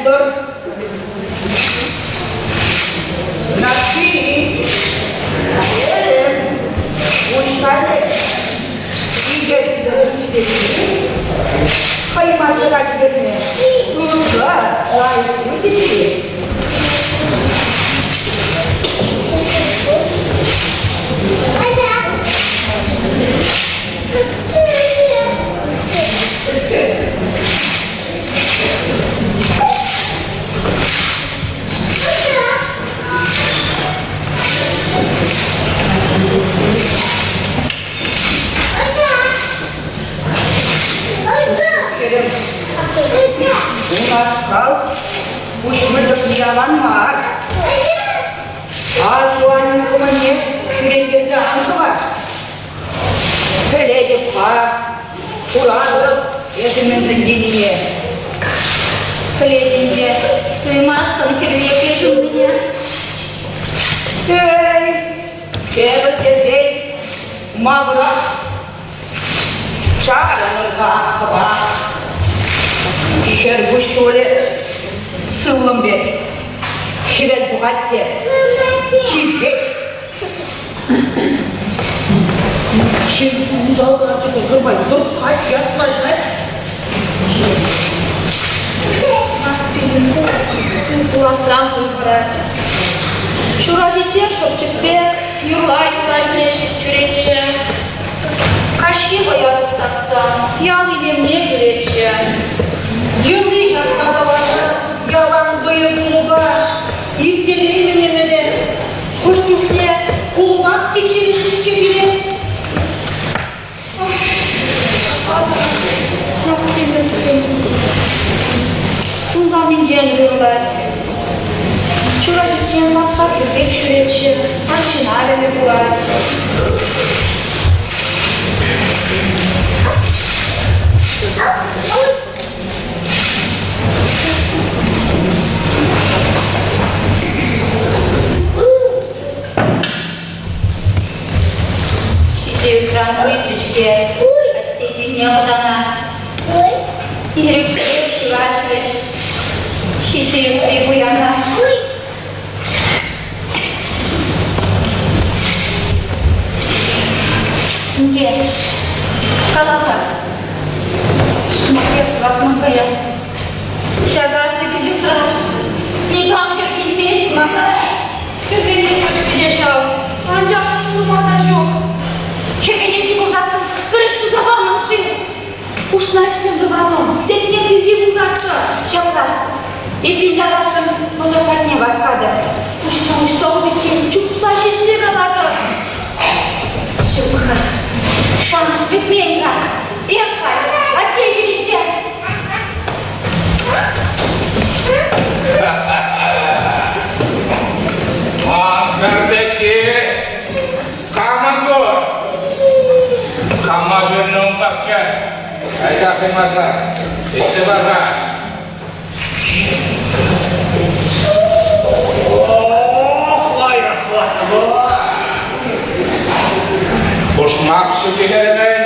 пултӑр. Нарспи, эрех, пуҫ Хӑйма тӑкать Турра лайӑх пулчӗ-и? Унашкал пуҫмӑлӑх ялан мар. Аҫу-аннӳ кӑмӑлне кӳрентерсе ан хӑвар. Пӗлетӗп-ха, куратӑп эсӗ мӗншӗн тенине. Пӗлетӗн те, туймастӑн хӗрӳ ҫумрине. Эй, тепӗр тесен маврах чарӑнӑр-ха хӑвах. Хӗр куҫҫулӗ сывлӑм пек хӗвел тухать те типет. Ҫын усал калаҫса кӑкӑрпа юркать, ятлаҫать. Пуласран хуйхӑрать. Ҫураҫиччен шӑпчӑк пек юрла-юрла ҫӳретчӗ. Каҫхи вӑя тухсассӑн ял илемне кӳретчӗ. Йӑли ҫакна каласа ялан вӑйӑ-кулӑпа ирттермен ӗмӗре. Хӑш чухне кулмах сиктереҫҫӗ-ҫке пире. Тунталнинчен уйрӑлать. Ҫураҫиччен сапса пек ҫӳретчӗ, арҫын арӑмӗ пулать. Ҫитеюкран ыйтрӗ-ҫке атте килне хӑтана. Ирӗксӗрех ҫураҫрӗҫ ҫичӗ пуяна. Инке, кала-ха, шмакек васманкая. Ҫакӑ аслӑ кӗҫӗтра никам хӗрхенмест мана. Хӗрхенет пӗчӗккӗне ҫав, анчах тума та ҫук. Хӗрхенесси пулсассӑн пӗр ӗҫ туса памӑн-ши? Хушнӑ ӗҫсем тӑватӑм, сетне пирки пулсассӑн. Ҫапла, эсин ялашӑн мӑшӑр патне васкатӑр. Куҫна уҫса утиччен чупса ҫитсе калатӑр. Ҫук-ха, шанӑҫ пӗтмен-ха. Эп халь атте килӗнче. Ан Камӑн ку? Кама пӳрнӗ ун папка? Айта хӑймаса, ӗҫсе пар-ха. Ох, лайӑхлатма! Пушмак ҫути хӗрӗмӗн.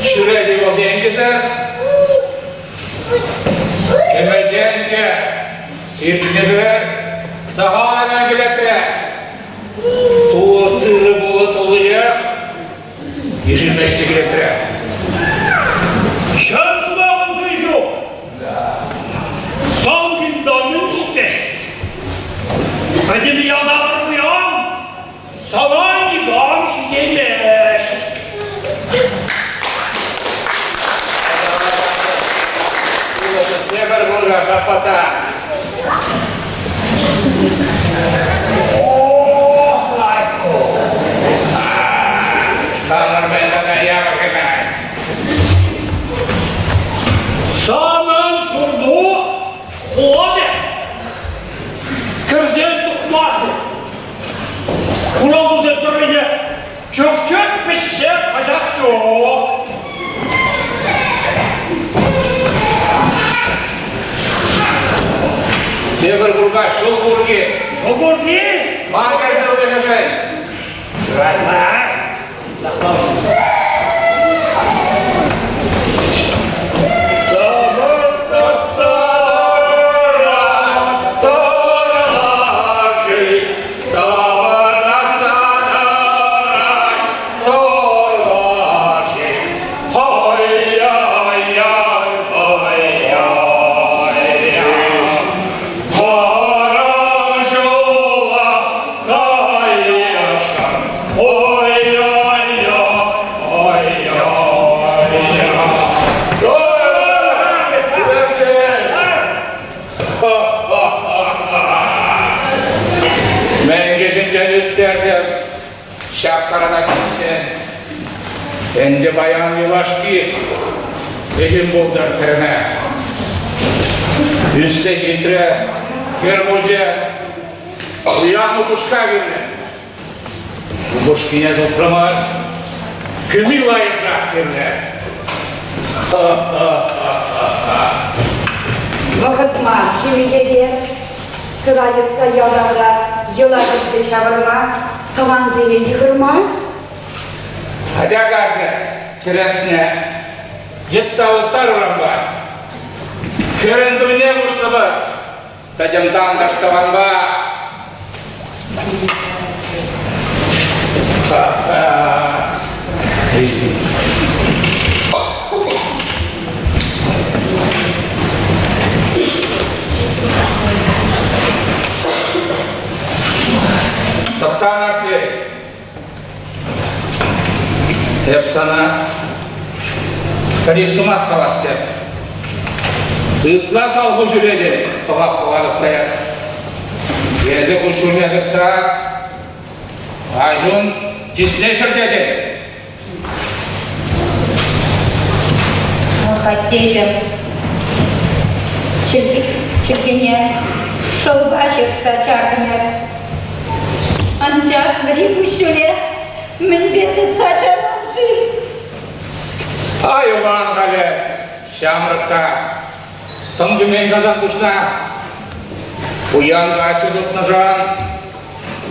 Ҫӳрет-и вӑл тенкӗсӗр? Кӗмӗл тенкӗ иртнипе сахал ӗмӗн кӗлетре. Тулӑ тырӑ пулӑ туллиех ишӗлмест кӗлетре. Ҫӗр тумалӑн ҫук. Сан килтан ӗҫтеш. Пӗтӗм ялта пӗр пуян, сана никам ҫитеймест. Тепӗр кунра шаппата. Ох, лайку! Хамӑр тата явӑр кӗмӗл. Санӑн ҫурту хула пек. Кӗрсен тухмасӑр. Хуралсен тӑррине чӑх-чӗп пӗҫсе каҫас ҫук. Тепӗр курка ҫул курки. Ҫул курки? Ма кайса утӑшӑн? Тӑвӑр тӑрса. Мӗн кӗҫӗнтен ӳстертӗм ҫак тарана ҫитсе. Ӗнтӗ паян юлашки ӗҫӗм пултӑр хӗрӗме. Ӳссе ҫитрӗ, хӗр пулчӗ, пуян упӑшка кирлӗ. Упӑшкине тупрӑмӑр, кӳми лайӑхрах кирлӗ. Вӑхӑт мар ҫемьере сӑра йӑтса ялтавра йӑла-йӗрке ҫавӑрма, тӑвансене йыхӑрма. Атя карчӑк, чӗресне йытта уттар урампа. Хӗрӗн туйне пуҫлӑпӑр. Пӗтӗм тантӑш тӑванпа. Тӑхта, Нарспи. Эп сана пӗр-ик сӑмах калас теп. Ытла салху ҫӳретӗн, пӑхап-пӑхатӑп та эп. Эсӗ куҫҫульне тӑкса аҫун тисне ҫӗртетӗн. Аттеҫӗм, чӗлхене шӑлпа ҫыртса чартӑм эп. Анчах вӗри куҫҫуле мӗнпе тытса чарам-ши? Айван халец, ҫамрӑк та, тӑн кӗмен касан пуҫна. Пуян каччӑ тупнӑшӑн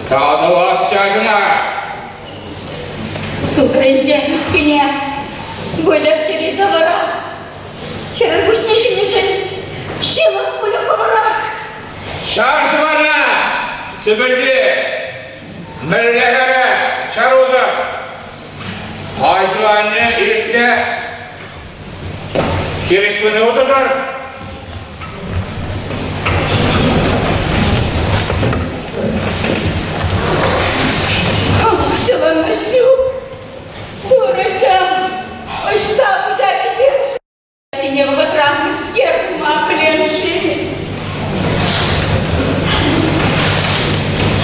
татӑласчӗ аҫуна. Супрӗнтен ӳскене выльӑх чӗри тӑвӑрах. Хӗрӗн пуҫне ҫинӗшӗн ҫылӑх пулӗ хӑвӑрах. Ҫар ҫӑвара! Сӗпӗлти! Мӗнле хӗрес, чарусӑр! Аҫу-анне иртнӗ хирӗҫ пыни усӑсӑр! Ҫӑлӑнӑҫ ҫук. Турӑҫӑм, ӑҫта пуҫа чикем-ши? Ҫине вӑхӑтра мӗскер тума пӗлем-ши?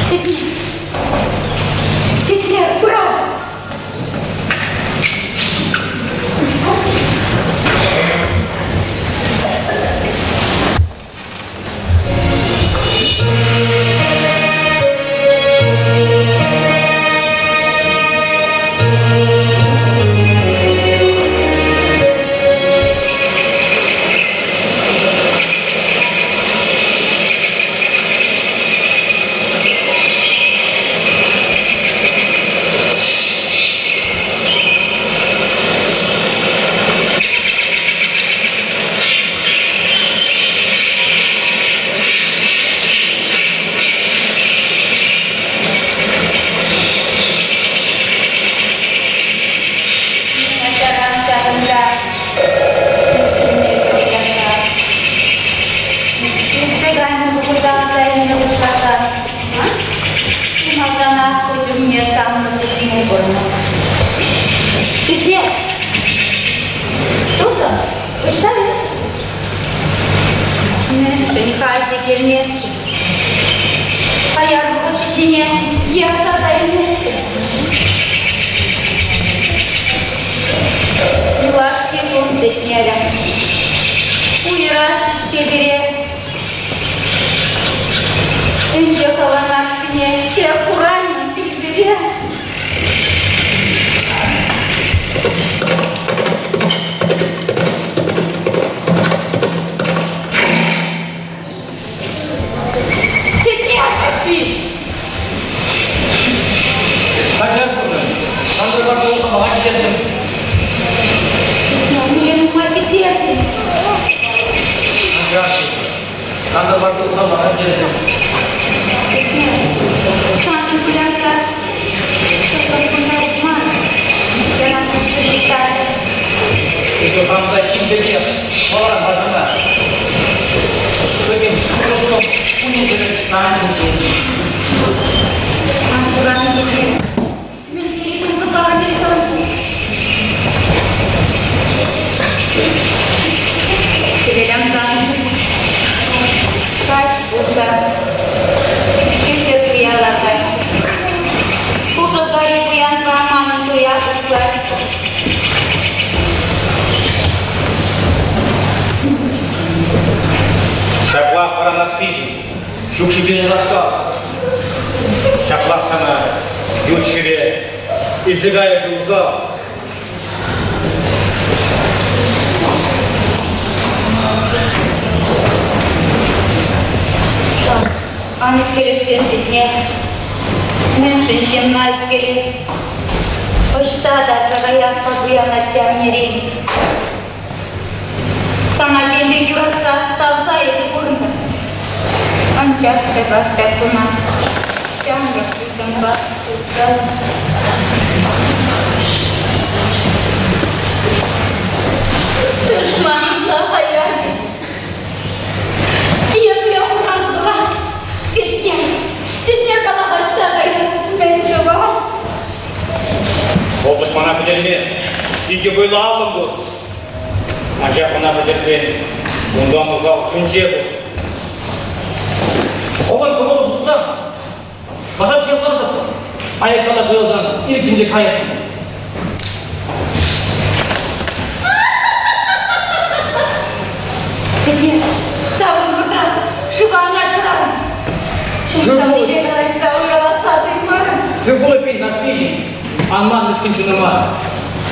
Сетнер, Сетнер, пырать. Ачаран ҫакӑнта Иртсе кайнӑ вӑхӑта аса илме пуҫласан чи малтанах куҫ умне санӑн куҫне курнӑ. Сетнер, тусӑм, ӑҫта эс? Мӗншӗн халь те килмест? Хаяр вӑхӑт ҫитнине е аса та илместӗп. Юлашки кун сехмерӗ. Уйра шӗшке пире. Ӗнтӗ хӑвӑнассине те кураймӑн сиввипе. Каҫар кунӑн, кантӑр пӑха ҫитертӗм. Нумай кӗтертӗм. Кантӑр пӑха ҫитертӗм. Саншӑн кулянса шӑплӑх мар. Эпӗ хам та ҫын пекех хӑварам машина. Пӗтӗм шухӑшлӑх кунӗ-ҫӗрӗн сан ҫинчен. Ан куран тесе мӗн тери тунсӑхланӑ сан. Хӗвел ансан. пулсан, кӗҫӗр туя лартаҫҫӗ. Хушӑлкари пуянпа манӑн туя пуҫлаҫҫӗ. Ҫапла пӑранасси ҫук ҫитен рассказ. Ҫаплах сана ют ҫӗре илсе кайӗ усал. Ан ӳпкелешсен сетне, мӗншӗн ҫынна ӳпкелес? Ӑҫта тарса каяс-ха пуян атте-аннерен? Сана тем пек юратса, савса эпӗ пурӑнтӑм. Анчах ҫапах ҫак куна ҫамрӑк пуҫӑмпа тытас. Тӑшманла хаяр. Епле хуран тӑвас, Сетнер, Сетнер калама ӑҫта каяс, мӗн тӑвас? Вӑл тӑшмана пӗтерме икӗ вӑйлӑ аллӑм пур. Анчах ӑна пӗтерсен унтан усал тӗнче пур. Хӑвӑн кӑмӑл пулсан, Васап ҫывӑхлатӑп, аяккалла тӑрӑлсан иртӗнче кайӑк. Сетнер, тавӑн выртан, шыва анать пыран. Чун-чунипе калаҫса уйрӑласса туймарӑм. Сывпулӑ пин наспиҫӗ, ан ман мӗскӗн чунӑма.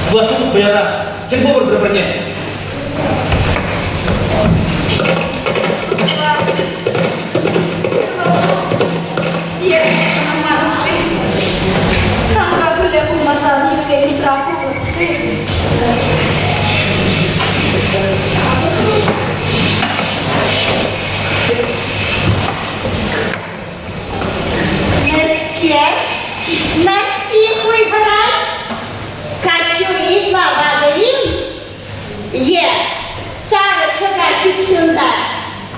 Пуласлӑх пуяра, тӗл пулӑр пӗр-пӗрне. Санпа пӗрле пулмасан епле пулӑп-ши? Мӗскер? Нарспи хуйхӑрать? Каччӑри лаватӑр-им? Е сарӑ ҫӑка ҫӳп-ҫунта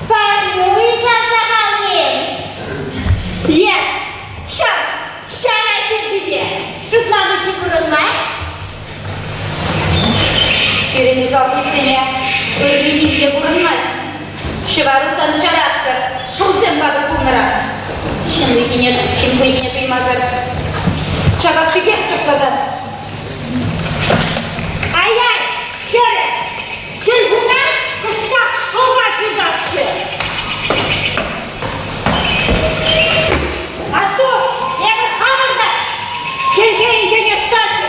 парне ыйтса сахал-им? Е ҫав ҫара ҫерҫипе шутланӑччӗ курӑнмасть? Пирӗн усал куҫсене ырри нимте курӑнмасть. Ҫӑвару сан чараксӑр, шӑлсем катӑк пулнӑран. Ҫын ыйхине, ҫын хуйхине туймасӑр чакак пекех чӑклатать. Ай-яй, хӗрӗ, чӗлхуна кӑштах шӑлма ҫыртасчӗ. Атту, эпӗ хамӑр та чӗлхе инҫене стаҫӑ.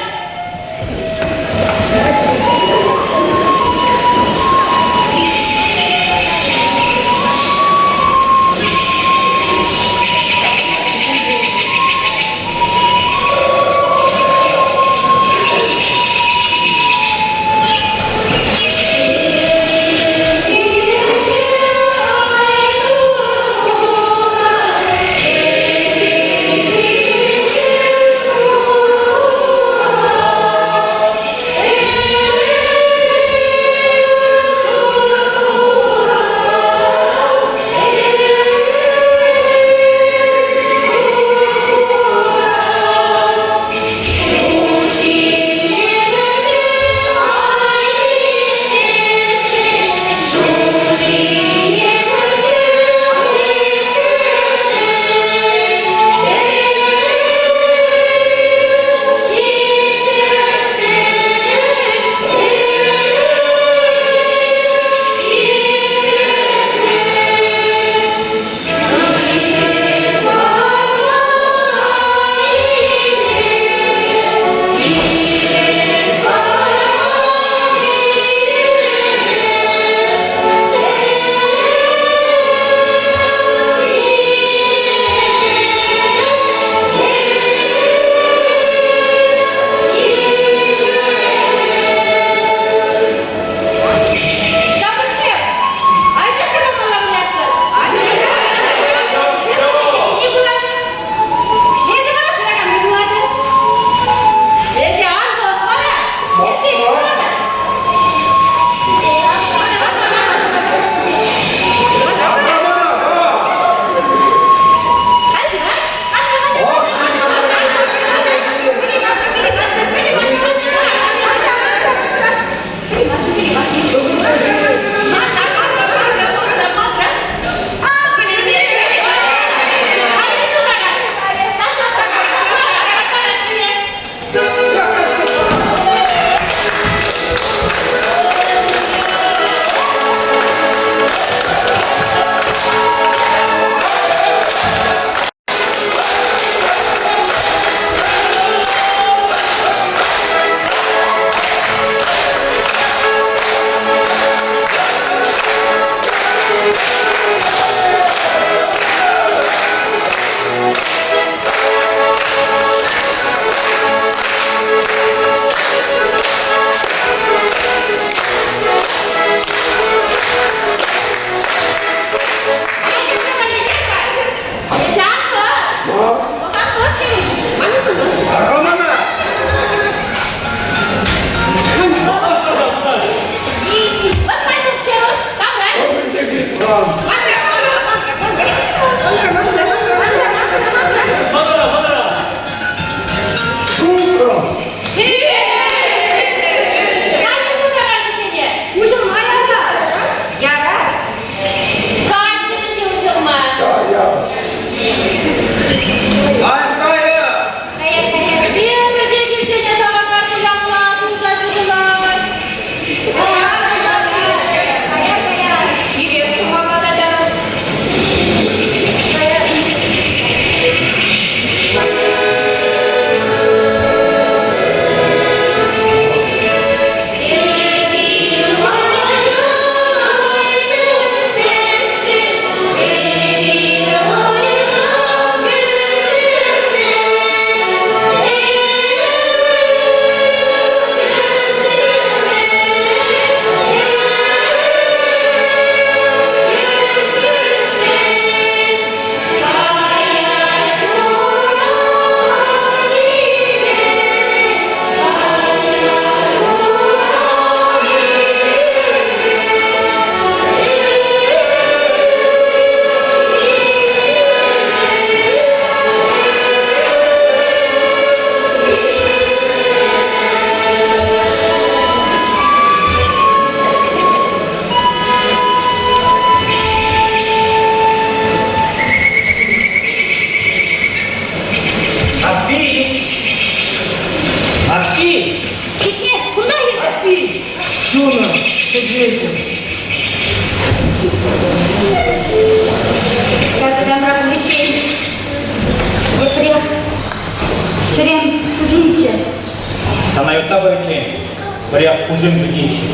Пӗрех куҫӑм кӗтеҫҫӗ.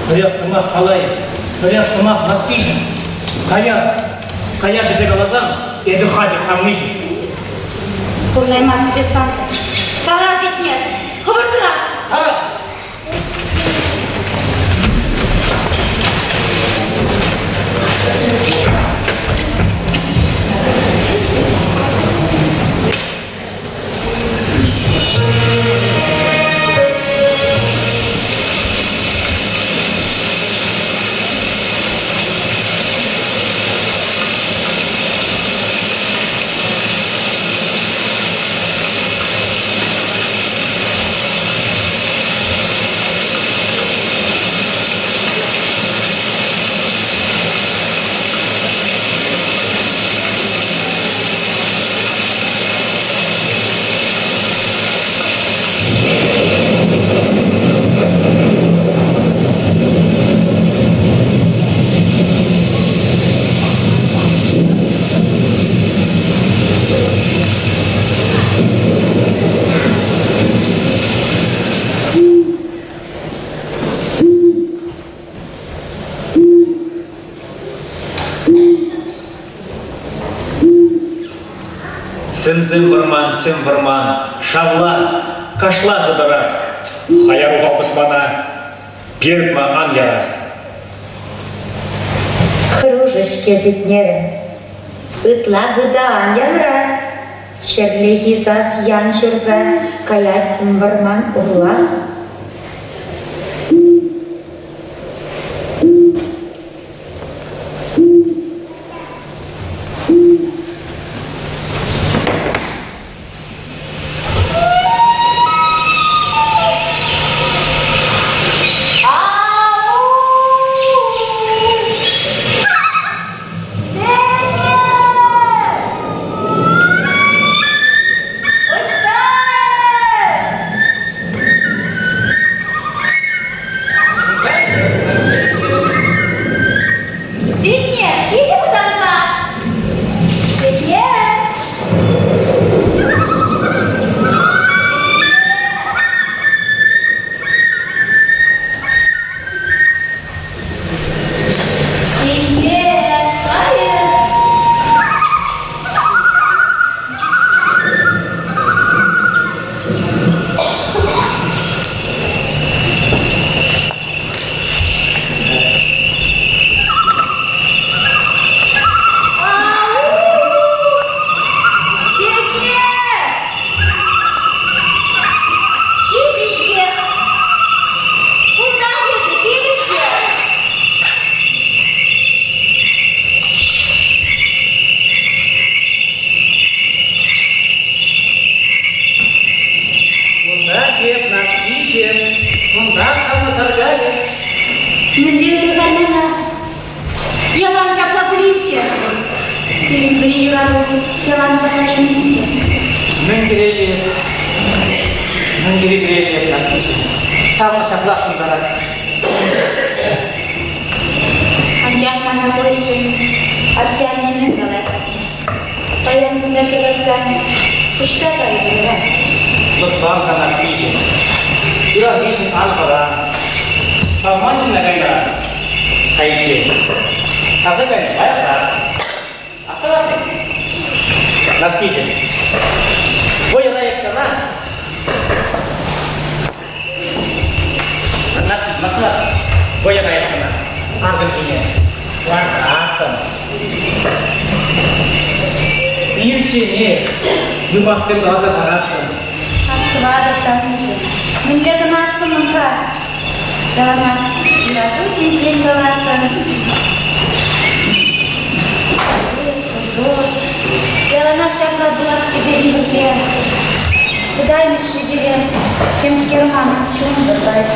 Пӗрех сӑмах калай, пӗрех сӑмах нассишӗн. Кая, кая тесе каласан, эпӗ хатӗр хамнишӗн. Пурнаймастӑп эп сансӑр. Сара ситне, хӑвӑртрах! Тара! Сӗм-сӗм вӑрман, сӗм вӑрман, шавла, кашла хытӑрах. Хаяр усал тӑшмана перма ан ярах. Хӑрушӑ-ҫке ситмерӗм. Ытла хытӑ ан янра. Ҫӗрлехи сас ян ҫурса каять сӗм вӑрман урлах. Витне, ҫитӗ пытанма! Витне! Витне, ӑҫта эс? Ҫитӗ-ҫке! Кунтах эпӗ, пирӗн те! Кунта эп Нарспиҫӗм, кунтах савнӑ саркайӑк. Мӗнле ырӑ каймана? Ялан ҫапла пулинччӗ. Пирӗн вӗри юрату ялан ҫапла ҫӗнетчӗ. Мӗн телейлӗ, мӗн тери телейлӗ эп Нарспиҫӗм. Савнӑ ҫапла шӑнтарать. Анчах мана пулӑшшӑн атте-анне мӗн калать? Паян кунта ҫуралсан ӑҫта кайрӑн-ха? Лӑплан-ха, Нарспиҫӗм. Ыранхишӗн ан хӑра. Ҫав ман ҫынна кайнӑран кайиччен. Савса кайни лайӑхрах. Астӑватӑн? Нарспиҫӗм. Вӑйӑра эп сана. Нарспиҫӗм, астӑватӑн? Вӑйӑра эп сана. Аркӑн ҫине. Лартаттӑм. Ирчченех юмахсем каласа параттӑм. Астӑватӑп, Танюша. Мӗнле кӑна астӑвӑн-ха? Яланах юрату ҫинчен калаттӑн. Яланах ҫапла пуласчӗ пирӗн пӗрле. Тытаймӗҫ-ши пире, темскер манӑн чун выртать.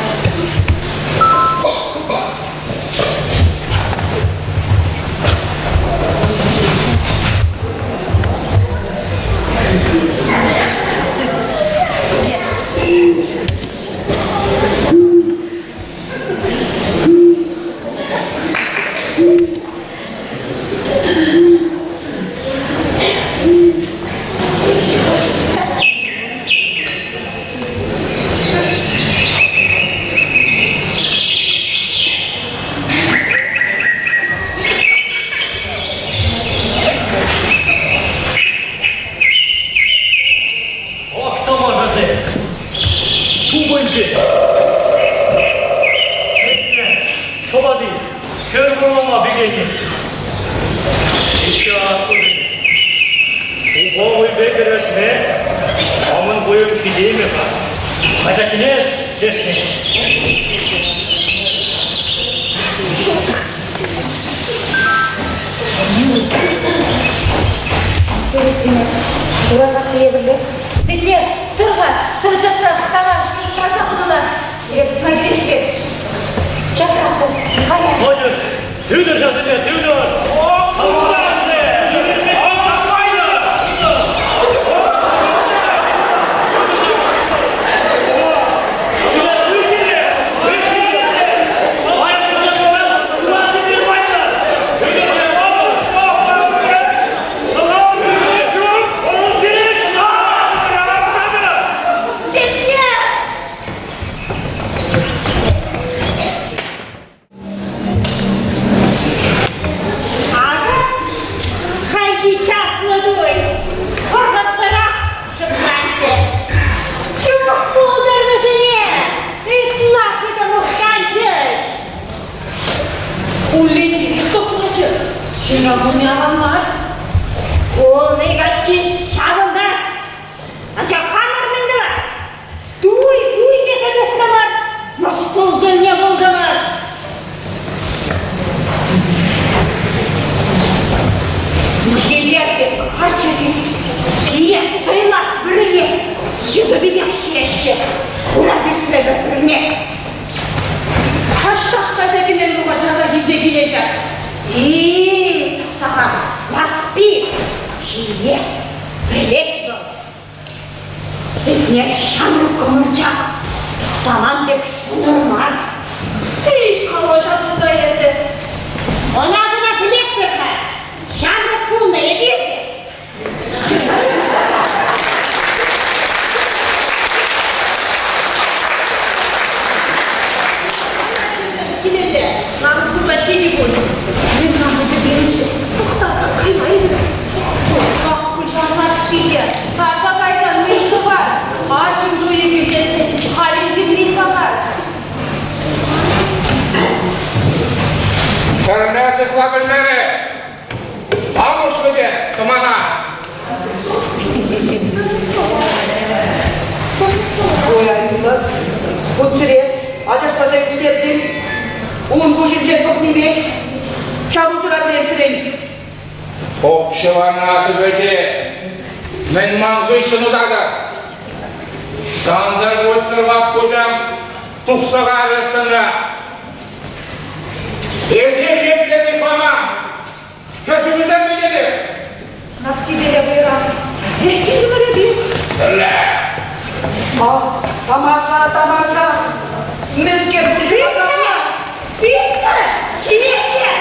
Иккӗ Упа кӗрешме хамӑн вӑйӑм ҫитеймӗ-ха. Кайса чӗнес лешне. Сине тӑр-ха, тӑр часрах, тавар, парса хутӑна. Эп кӗрешпе. Часрах пул, кая. Тӑтӑр, тытӑр ҫавсене, тытӑр! Сине! Акӑ хальхи чаплӑ туй вӑхӑтсӑрах шӑпланчӗ. Ҫук пултӑр вӗсене, ытла хытӑ мухтанчӗҫ. Хуллен тухнӑччӗ. Ҫынна пулни аван мар. Кулни качки ҫавӑнта. Анчах хамӑр мӗн тӑвар? Туй, туй тесе тухрӑмӑр, мӑшкӑл тӗлне пултӑмӑр. Михелер пек карчӑкӗ пире сӑйлас вырӑнне йытӑ пекех ҫиеҫҫӗ, хура пӳртре пӗр-пӗрне. Таҫтах кайса кӗмен пулма часах илсе килеҫҫӗ. И-и, тӑхта-ха, Васпи, ҫие пӗлет вӑл. Сӗтне ҫамрӑк кӑмӑрчак, тӑхтаман пек шӑнӑр мар. Эй, калаҫатӑн та эсӗ. Ӑна-кӑна пӗлетпӗр-ха, ҫамрӑк пулнӑ эпир те. Килелле, намӑс курса ҫитӗ пуль. Мӗн намӑсӗ пирӗншӗн? Тухса каймайӑн. Ах, пуҫармасть-ҫке. Тарса кайсан мӗн тӑвас? Арҫын туйӗ килсессӗн халь ӗнтӗ мӗн тӑвас? Пӗрне сыхла пӗлмерӗ. Амӑш вӗт тӑмана. Ой, Алина, путсӗре ачашласа ӳстертӗн. Ун куҫӗнчен пӑхнипех чавусӑра вӗрентрӗн. Общӑлана сӗвӗте мӗн ман хыҫҫӑн утатӑр? Сансӑр пуҫсӑр ват пуҫам тухса кайрӗ ӑстӑнра. Эсир епле сыхлама? Кӗшӗсем мӗн Наскипеле вӑйран. Сехкилтӗмӗр эпир. Тамаша, тамаша! Мӗскер Питтӗ! Питтӗ! Килеҫҫӗ!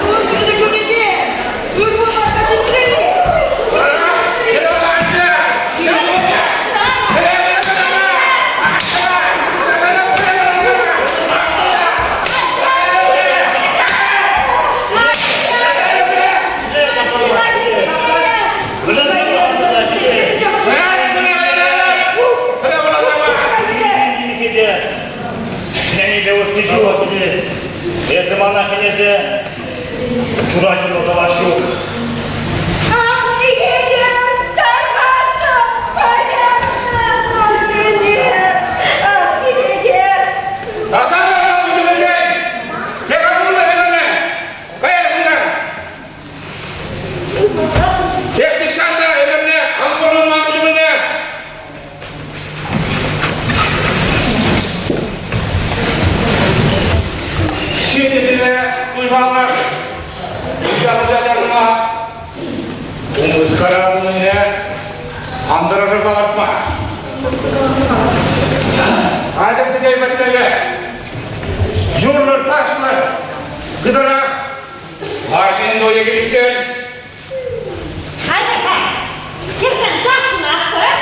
Туркӗлӗ кунӗпе! Ырӑ Эсӗ мана хӗнесе чура-чура тӑвас ҫук. Ах, килетӗр, тархасшӑн, паянна пӗр-пӗрне. Ах, килетӗр. Техниксан та ӗмӗрне ан пурӑнма пуҫӑмне. Ҫитӗсене туймаллах. Пуҫа-пуҫа чарӑнма. Умыскара пулнине антӑрӑшӑ палӑртма. Атьӑр сӗтел патнелле. Юрлӑр, ташлӑр, хытӑрах. Арҫын туйӗ киличчен. Атя-ха, кӗрсен ташлатпӑр.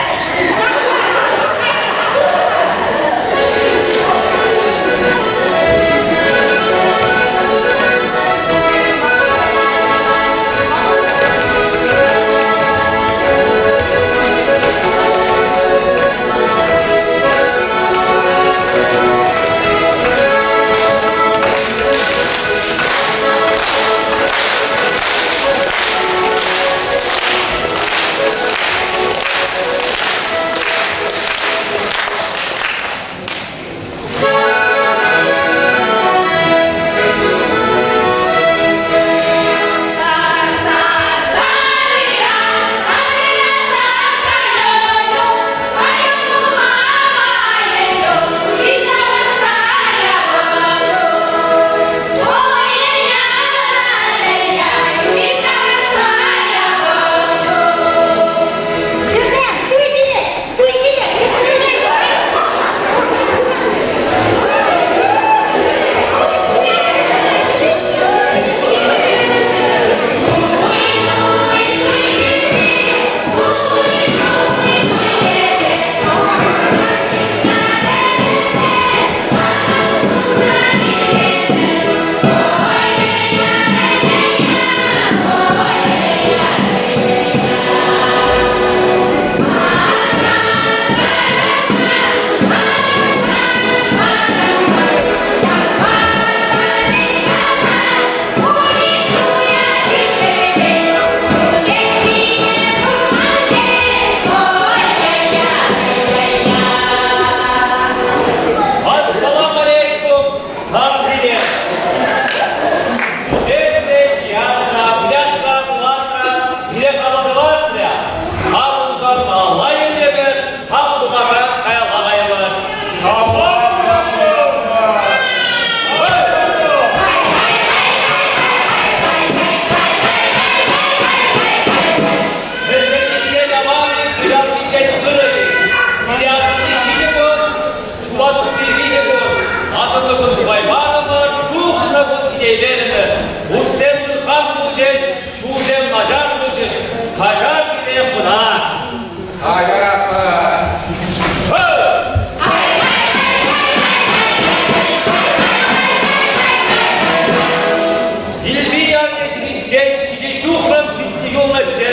ҫинчен ҫичӗ ҫухрӑм ҫитсе юлнӑччӗ.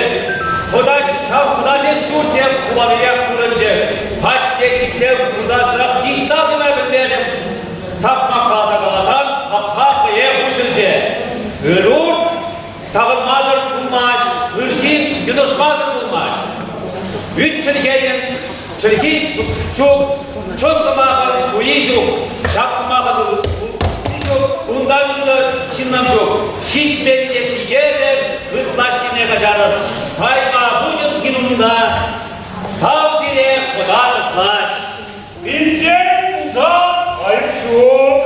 Хӑта ҫав хӑтасен ҫурчӗ хулариех курӑнчӗ. Патне ҫитсе пусасрах ниҫта кӑна пӗлмерӗм. Такмак каласа каласан хапха хӑех уҫӑлчӗ. Ырурт тавӑрмасӑр пулмасть, ыр ҫын йӑнӑшмасӑр пулмасть. Ӳт чӗлхенӗн чӗлхи ҫук, чӑн сӑмахӑн суйи ҫук, ҫак сӑмахӑн усси ҫук, унтан ырӑ ҫыннӑн ҫук. Ҫитменне ҫитерӗр, ытлашшине каҫарӑр. Тайма пуҫӑн хинунта, тав сире хӑта сыхлать. Пиртен пулсан айӑп ҫук.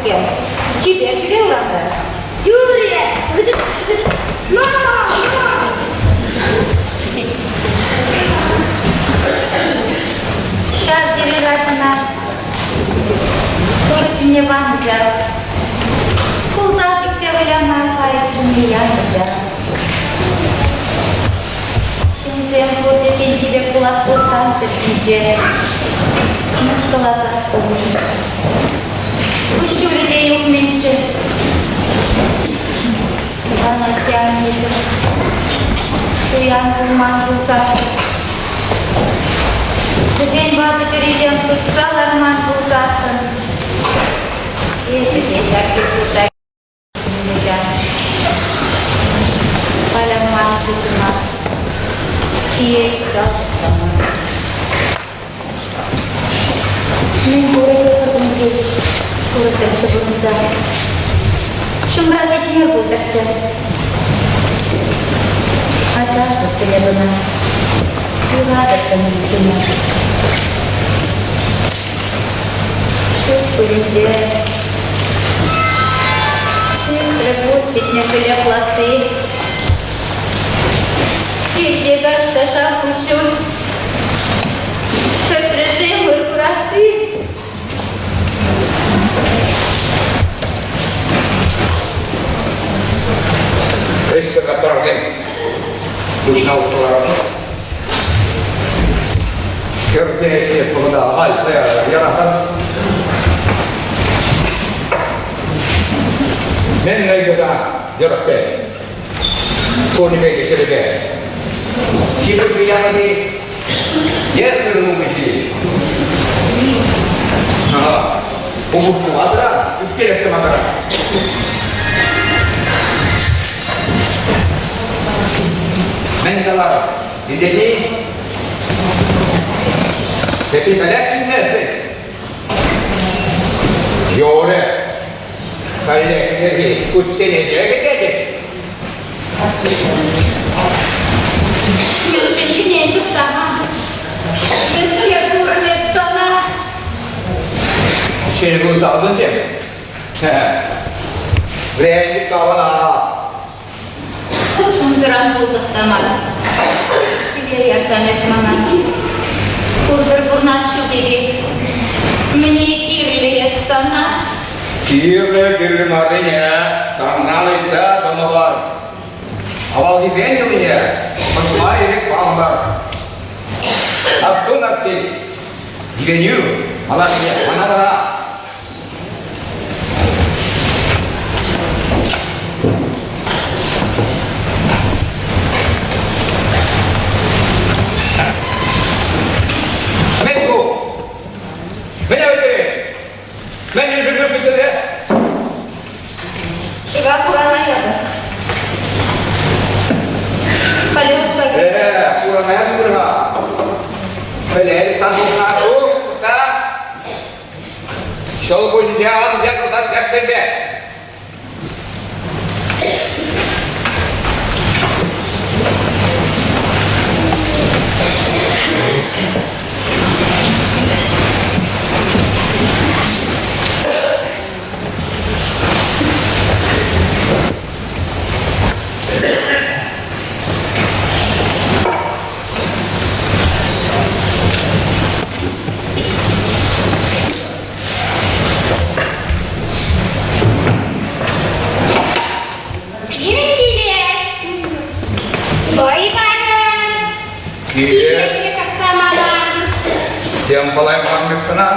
иккен. Чипер ҫӳре урамра. Юрӗ! Мама! Ҫав тери ачана Турӑ чунне панӑ ҫав. Кулса сиксе выляма кайӑк чунне янӑ ҫав. Ҫынсем пурте тенки пек пулас пулсан ҫӗр ҫинче мӑшкӑласах пулмӗҫ. Куҫҫулӗ те юхмӗччӗ. Тӑван атте-аннесӗр пуян пулман пулсассӑн. Вӗсен ватӑ чӗрисем хытса ларман пулсассӑн эпӗ те ҫак пек Валяман тытӑнас, тиек тӑвас. Мӗн пурӗ ҫеҫ курӑттӑмччӗ пурӑнса. Ҫумра сетнер пултӑрччӗ. Ачашлӑх пӗле ӑна, юратӑттӑм вӗсене. Ҫук пулин те, сивӗ путь ситнӗ хлеб ласси. Килте каҫ та шав куҫҫуль, пӗтрӗ-ши выр курасси? Ӗҫсӗр каторгсем пуҫна усӑларатӑр. Хӗрсе ӗҫлес вӑхӑта ахаль ярасан мӗн нӑйкӑса йӑрӑхпе, кунӗпе те ҫӗрӗпе. Ҫимӗҫ янӑ-и е тырӑ-нумӗҫ-и? Ага, упӑшку ватӑра, ӳпкелешсе макӑрать. Мӗн каларӑр? Илтетни? Эпир пӗлес килместӗн. Юрӗ. Халӗ кӗнеки кучченеҫе кӗтетӗп. Мӗншӗн кӗнен туптаман? Мӗнле курнӑ сана? Ҫӗнӗ кун таврӑнчӗ. Вӗреннӗ калана. Унсӑран пултӑх та мар. Киле ярсан эс мана. Пурпӗр пурнас ҫук эпир. Мӗне кирлӗ эп сана? Кирлӗ, кирлӗ маррине санран ыйтса тӑмӑпӑр. Авалхисен йӑлине пӑсма ирӗк памӑпӑр. Асту, Нарспи, киленӳ малашне мана тӑра. Мӗн ку? Мӗн ӗлкӗрет? Мӗн ӗлкӗрет пӗтӗре? Шыва хурана ятӑр. Халӗ Хурана ятӑр-ха. Пӗлет, сан пулса тух, Ҫӑл кунне ан якӑлтат яшсемпе. Пирӗн килес. Вӑй патӑр. Киле. Хисеплӗ тӑхтамалан. Тем палайман сана.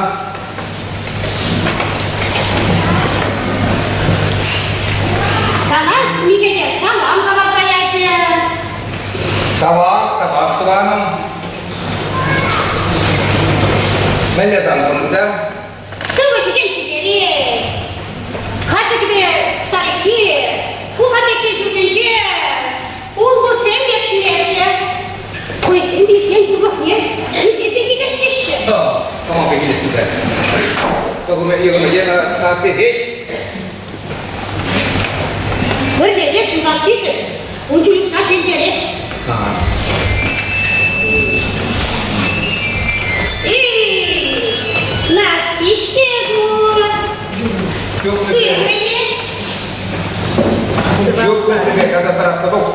Сана Михене салам каласа ячӗ. Тавах, тавах, тӑванӑм. Мӗнле сан пурнӑҫа? Сывлӑхӗсем чиперех. Каччӑ старикки, хула пекки ҫуртӗнче улпутсем пек ҫӳреҫҫӗ. Хӑйсем вилсен пурлӑхне хисепе килес теҫҫӗ. Кама килес тесе? Тесеҫ. Пӗрлешес юлашкисӗр ун чухне ҫемьере. Эй, Настя ку. Сывӑ-и? Ҫук пек каса тӑрасса тух.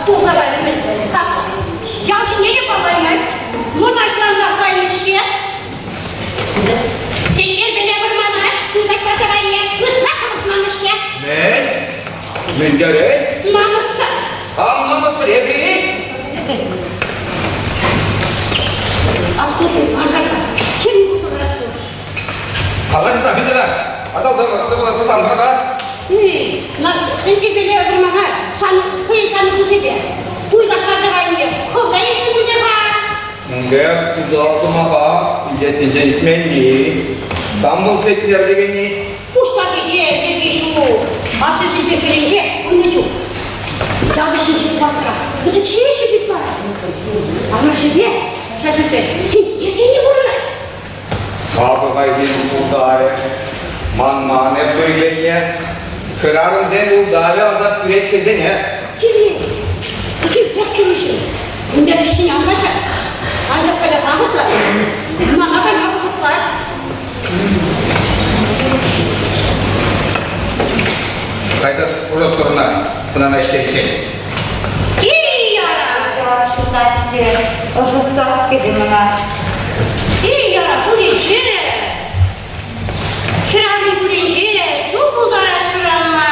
Тулса кайрӗ мӗн? Ял ҫине те паллаймасть. Мӑнаҫлансах кайнӑ-ҫке. Сенкер пӗле вӑрмана тултарса тӑрайне ытла хӑвӑртманӑ-ҫке. Мӗн? Мӗн терӗн? Намӑссӑр. Ам намӑссӑр эпӗ-и? Асту, ашарта. Ким пулсан асту. Калаҫса хытӑра. Асал тата. Эй, сенкер пӗле вӑрмана сан хӑй сан тусӗпе. Туйлашса тӑрайне хӑв та иртнӗ пулӗ-ха. Унта усал сӑмаха илтессинчен илтменни, кам вӑл сетнер текенни? Пуҫтахӗпе йӗрки ҫук. Аслисемпе хӗрӗнче пынӑ чух. Ял вӗҫӗнчи класра пӗчӗк ҫеҫ ытларах. Амӑшӗпе ҫак ӳссе синкерлене пурӑнать. Акӑ хайхин ултавӗ. Манман эп туйленне. Хӗрарӑмсен ултавӗ асап кӳрет хӑйсене. Кирлӗ. Кирлех кӳршӗ. Ун пек ӗҫсене ан каҫар. Анчах пӗле хамӑрла. Мана кайма вӑхӑтла. Кайса урӑх хӑнана ӗҫтериччен. Эй, яра! Ҫутатчӗ, ӑшӑтсах кӗтӗм ӑна. Эй, яра, пуринче! Хӗрарӑм пуринче чул пултарать шыранма.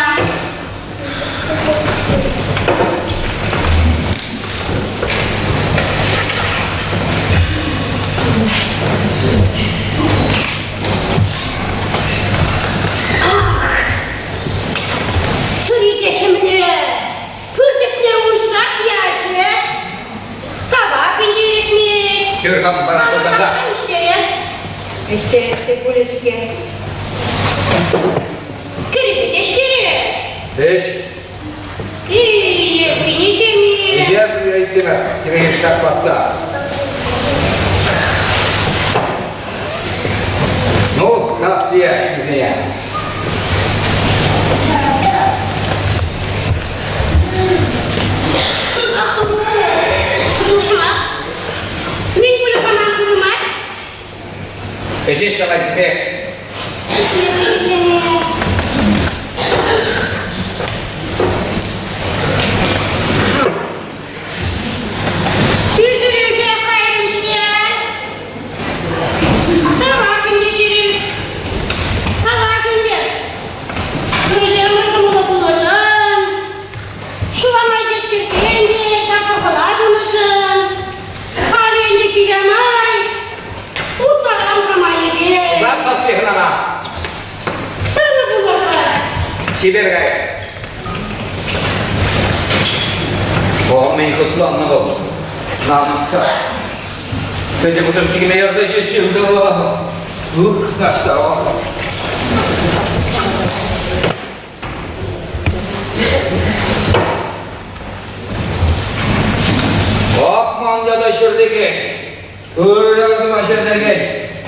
Сӑри те хӗмле, пыр тӗпне уҫсах ячӗ. Табак ӗнтеретме. Кӗр-ха мана кунтанса. Ӗҫтерес. Ӗҫтерес те пулӗ-ҫке. Кӗрӗпе те ӗҫтерес. Ӗҫ. Эй, сине ҫеми. Ӗҫе суя кӗреш шаклатса. Ну, калас ҫынсене. Мӗн пулӗ-ха ман курмать? Ӗҫе ҫавать пек. Ӳсӗрӗлсе кайрӑм-ҫке. Тавах ӗнтӗ терӗм. Тавах ӗнтӗ. Вӗсем кӑмӑллӑ пулнӑшӑн, ҫулама ҫеҫ кӗртсен те чаплӑ хӑна тунӑшӑн, халӗ ӗнтӗ киле май, уттарам хамайӗпе. Лаппи хӑнана. Сывӑ пулӑр-ха. Чипер кай. О, мӗн хӑтланнӑ вӑл. Намӑс Пӗтӗм утӑм чикӗме ярса ҫывӑх. Ух, каҫса. Ак ман ята ҫӗртекен, ырӑ асӑма ҫӗртекен,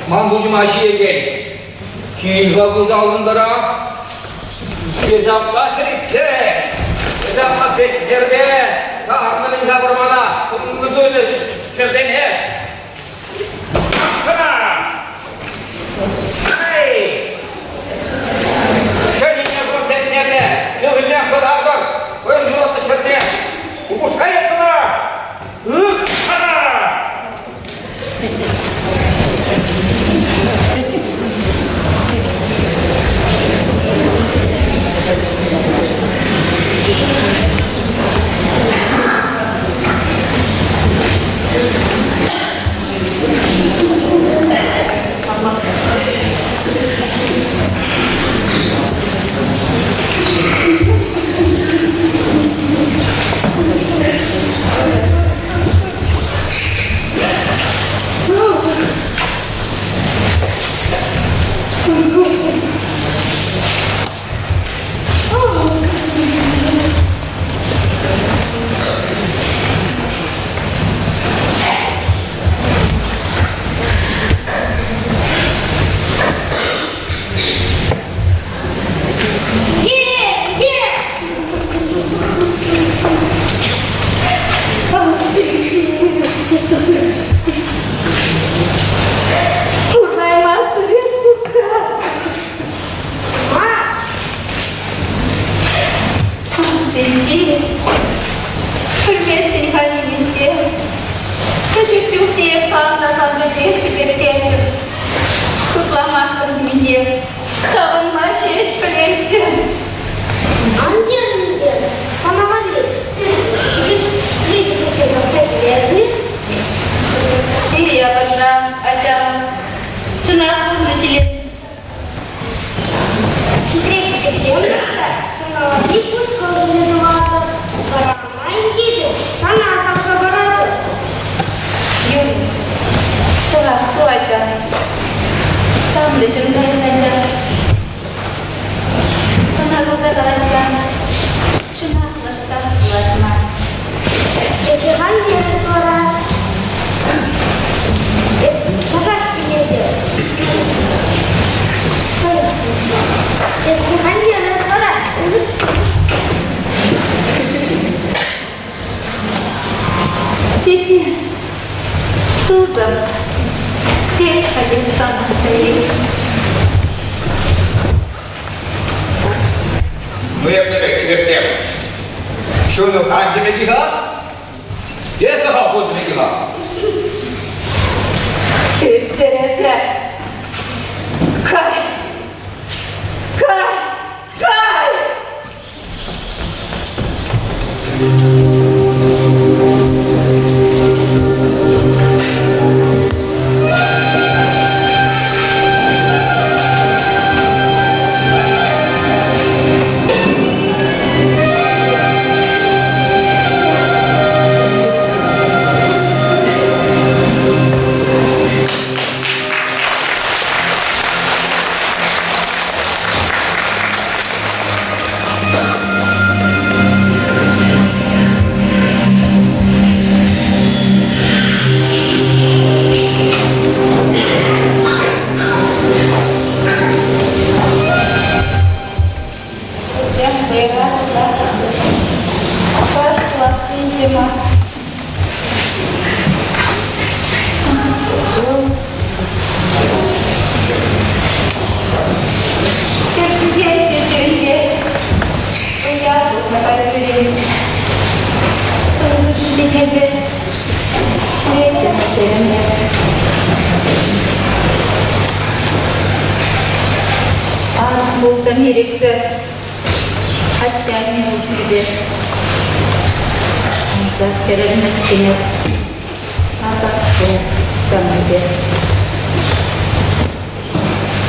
ман пуҫӑма ҫиекен. Кил-ха пусалӑнтӑрах. Эсапла хӗрикке, эсапла сехтерпе, тарнӑ мӗн-ха вӑрмана, ҫӗртене. Ай! Ҫӗнӗ кун тӗннелле, ҫулне хӑтартӑр, хӑйӗн юратнӑ ҫӗрне. Упӑшка ӑна! Ых-ха! Ҫитнӗ. Тусӑм, тет хӑйӗн сана Ну, епле пек чиперкем. Чуну канчӗ пек-и-ха? Эсӗ-ха пулчӗ пек-и-ха? Ӳсӗрӗсӗр. Кай! Кай! Кай! Вӗсем вӑйра Паш классенче мар. Пултӑм ирӗксӗр, атте-анне пӳрте. Унта тӗрӗлместӗнех. Асатте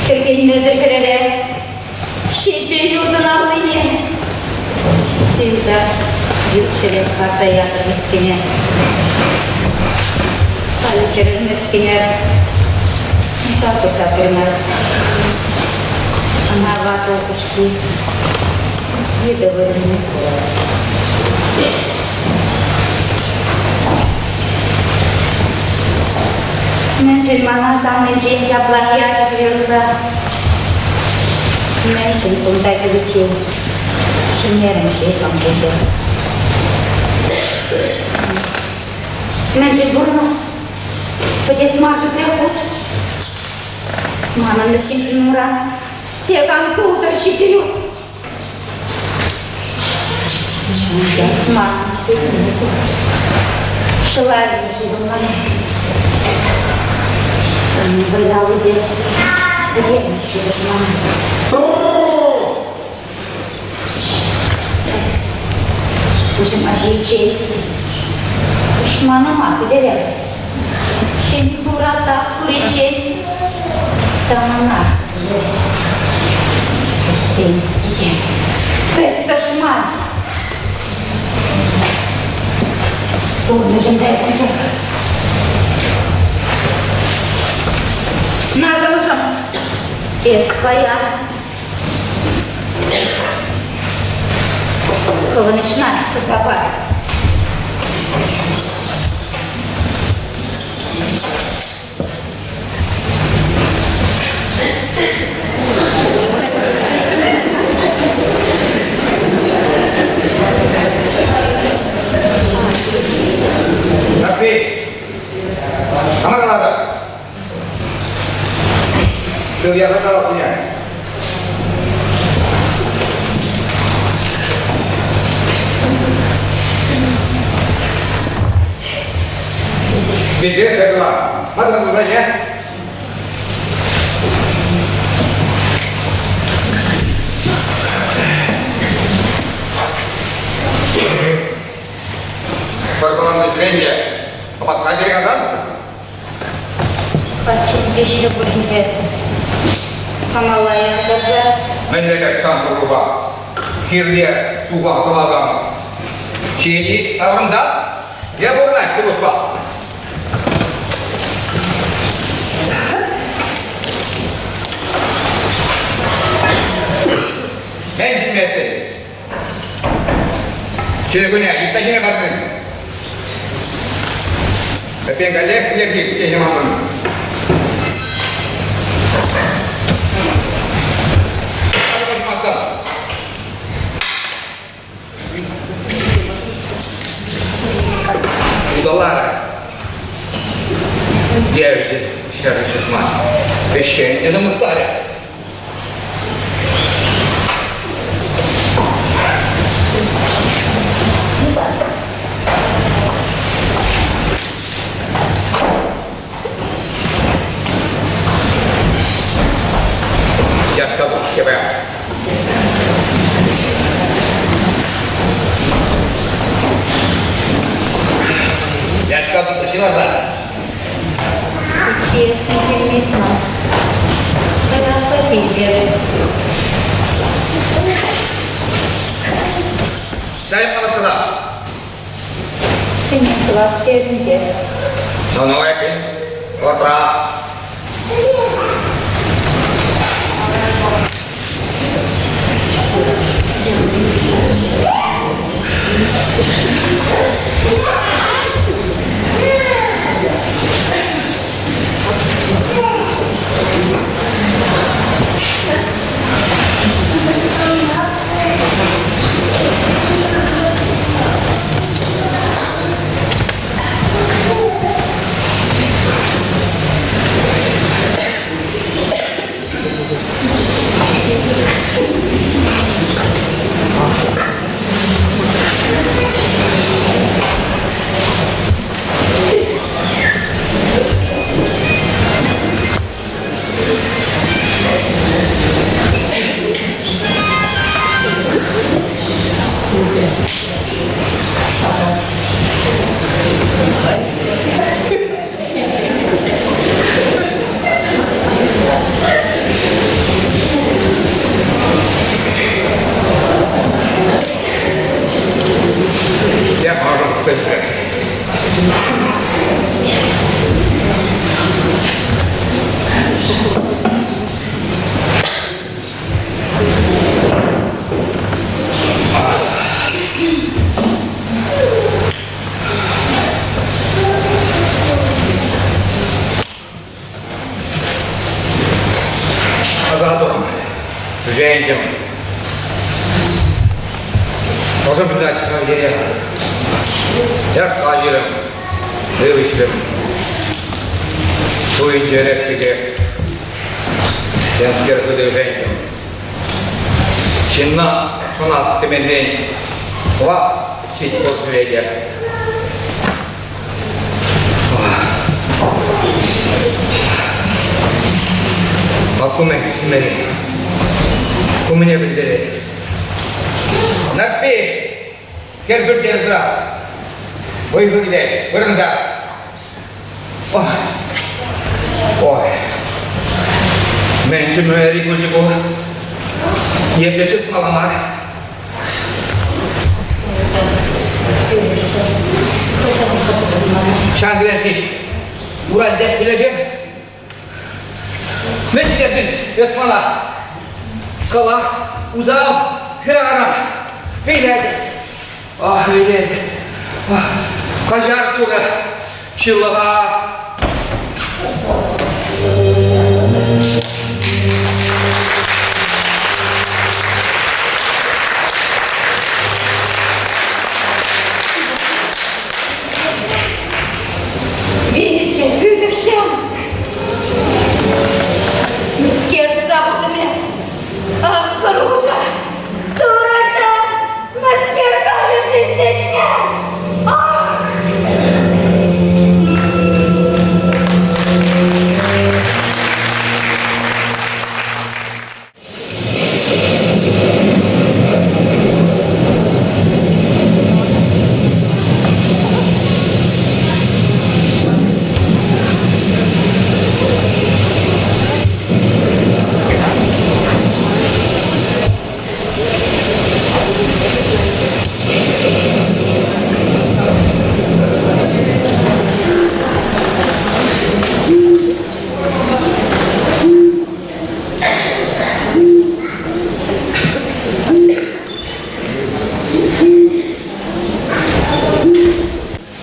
Хӗрхенмесӗр хӗрере ҫичӗ ютӑн аллине. Ҫичӗ юта ют ҫӗре парса ятӑр мӗскӗне. Халӗ хӗрӗр мӗскӗне унта туса каймасть. Ӑна ватӑ упӑшки йытӑ вырӑнне хурать. Мӗншӗн мана саннинчен ҫапла ячӗ Веруса? Мӗншӗн кунта киличчен ҫӗнерӗм-ши хам тесе? Мӗншӗн пурнӑҫ пӗтес мар-ши прихут? Манӑн мӗскӗн чунӑмра тек ан пултӑр ҫитӗнӳ. Вӑйлалисем пӗтермӗҫ-ши тӑшмана? Пуҫӑма ҫиччен тӑшманӑма пӗтерер. Ҫӗнӗ хураса хуриччен тӑмана Пӗтсен те пӗт тӑшман. Пурнӑҫӑм тайӑлчӗ. Накӑмшӑм, эс паян Хӑвӑн ӗҫна туса пар. Нарспи, кама калатӑр? Шыв ярса калассине. Везде кайсала. Мадам врача. Пӑркаланнӑ ҫӳрен те апат хатӗр касан. Патшин ӗҫлӗ пулин те хамалла янтарса. Мӗнле кайсан турӑпа хирте суха тӑвакан ҫиет-и таврӑнсан? Е пурӑнать сывлӑшпа? Мӗн чӗнместӗн? Ҫӗнӗ куне йытта ҫине партӑн. Эппин каллех йӗрки теҫӗ манӑн. Улталарӗ. Евчӗ ҫӗрӗ чӑтма. Ӗҫчен те мухтарӗ. Я скажу тебе. Я скажу, назад. Дай мана сюда. Ну, ну, эпин. Утра. Я пожалуйста. Азатом, женщин. Должен придать свое Я хажирым, вывышлым. Туйынчерек Темскер хыды женщин. Чинна шунас теменнен ва чить последе. Акуме симери. Кумне билдерет. Наспи! Кӗр пӳрте Вӑй килет, вырӑнса. Ой. Ой. Мӗншӗн мӗри пулчӗ ку? Епле чӑтмалла мар? Ҫан кӗресси. Ура килетем. Мӗн тетӗн эс мана? Кала, усал, хӗрарӑм. Вилет. Ах, вилет. Каҫар Турӑ, ҫылӑха. Вилнӗччӗ, пӳлӗхҫӗм. Мӗскер туса хутӑм эп? Ах, хӑрушӑ! Турӑҫӑм! Мӗскер калӗ-ши сетне? Ах!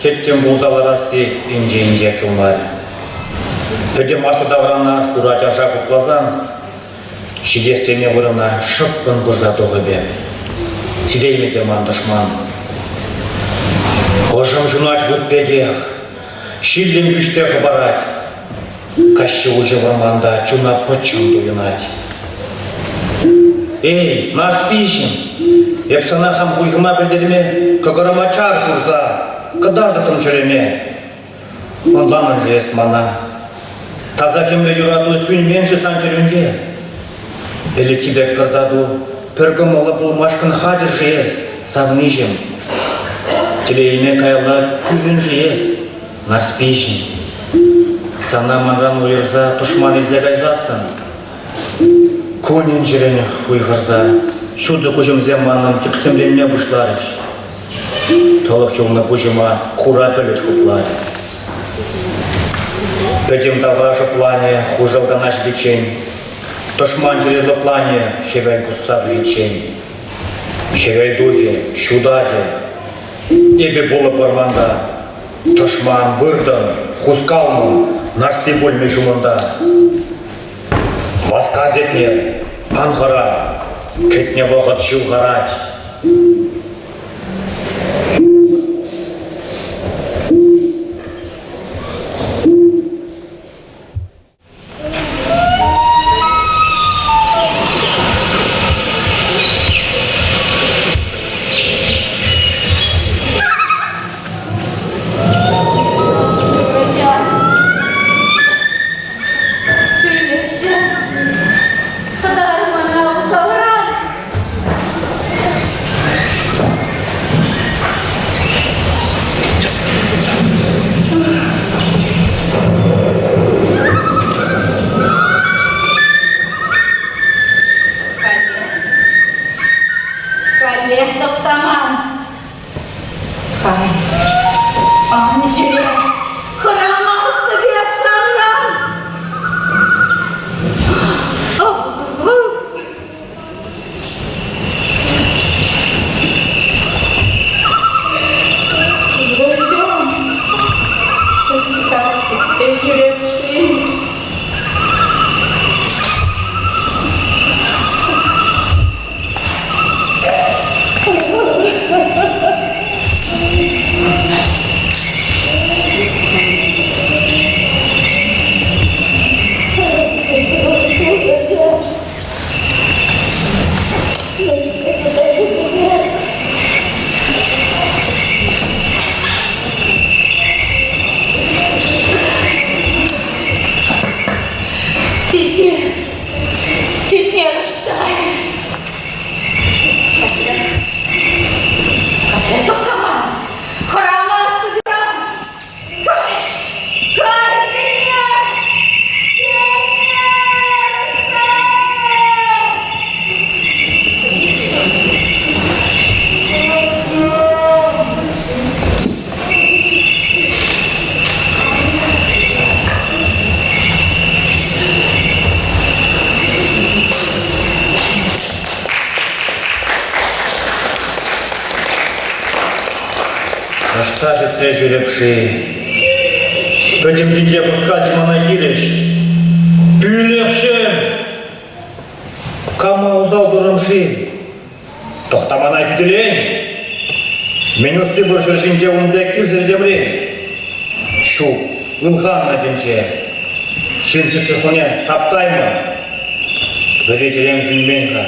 Тӗттӗм пулса ларасси инҫе-инҫех юлмарӗ. Пӗтӗм аслӑ таврана хура чаршав хупласан ҫитес теме вырӑна шӑппӑн пырса тухӑпӗ. Сисеймӗ те ман тӑшман. Ӑшӑм ҫунать вут пекех, ҫиллӗм йӳҫсе хӑпарать. Каҫхи уҫӑ вӑрманта чуна пӑччӑн туйӑнать. Эй, Нарспиҫӗм, эп сана хам хуйхӑма пӗлтерме кӑкӑрӑма чар ҫурса кӑтартӑттӑм чӗреме. Ӑнланӑн-ши эс мана? Таса хӗмлӗ юрату сӳнмен-ши сан чӗрӳнте? Ӗлӗкхи пек кӑртату пӗр кӑмӑллӑ пулмашкӑн хатӗр-ши эс, савниҫӗм? Телейӗме каялла кӳрӗн-ши эс, Нарспиҫӗм? Сана манран уйӑрса тӑшман илсе кайсассӑн, кунӗн-ҫӗрӗн хуйхӑрса ҫутӑ куҫӑмсем манӑн тӗксӗмленме пуҫларӗҫ. Тӑлӑх юлнӑ пуҫӑма хура пӗлӗт хупларӗ. Пӗтӗм тавра шӑпланӗ хушӑлкана ҫитиччен, тӑшман чӗри лӑпланӗ хӗвел кусса тухиччен. Хӗвел тухӗ, ҫутатӗ. Эпӗ пулӑп вӑрманта. Тӑшман выртӑн, хускалмӑн, Нарспи пулмӗ ҫумӑнта. Васка сетне, ан хӑра, кӗтнӗ вӑхӑт ҫывхарать. Хӑтар мана усалран! Каллех тӑхтаман. Кай, ан ҫӳре, хӑрамастӑп эп санран. Теперь, теперь ӑҫта эс? Каллех, каллех тӑхтаман, хӑрамастӑп-и? Кай, кай, Сенер! Сенер, ӑҫта Ӑҫта ҫӗтсе ҫӳреп-ши? Пӗтӗм тӗнче пускалчӗ мана хирӗҫ. Пӳлӗхҫӗм! Кама усал турӑм-ши? Тӑхтамана хӳтӗлен! Мӗн усси пур ҫӗр ҫинче ун пек ӳсӗр этемрен? Ҫук, ылханнӑ тӗнче. Ҫын чыслӑхне таптаймӑн. Вӗри чӗрем сӳнмен-ха.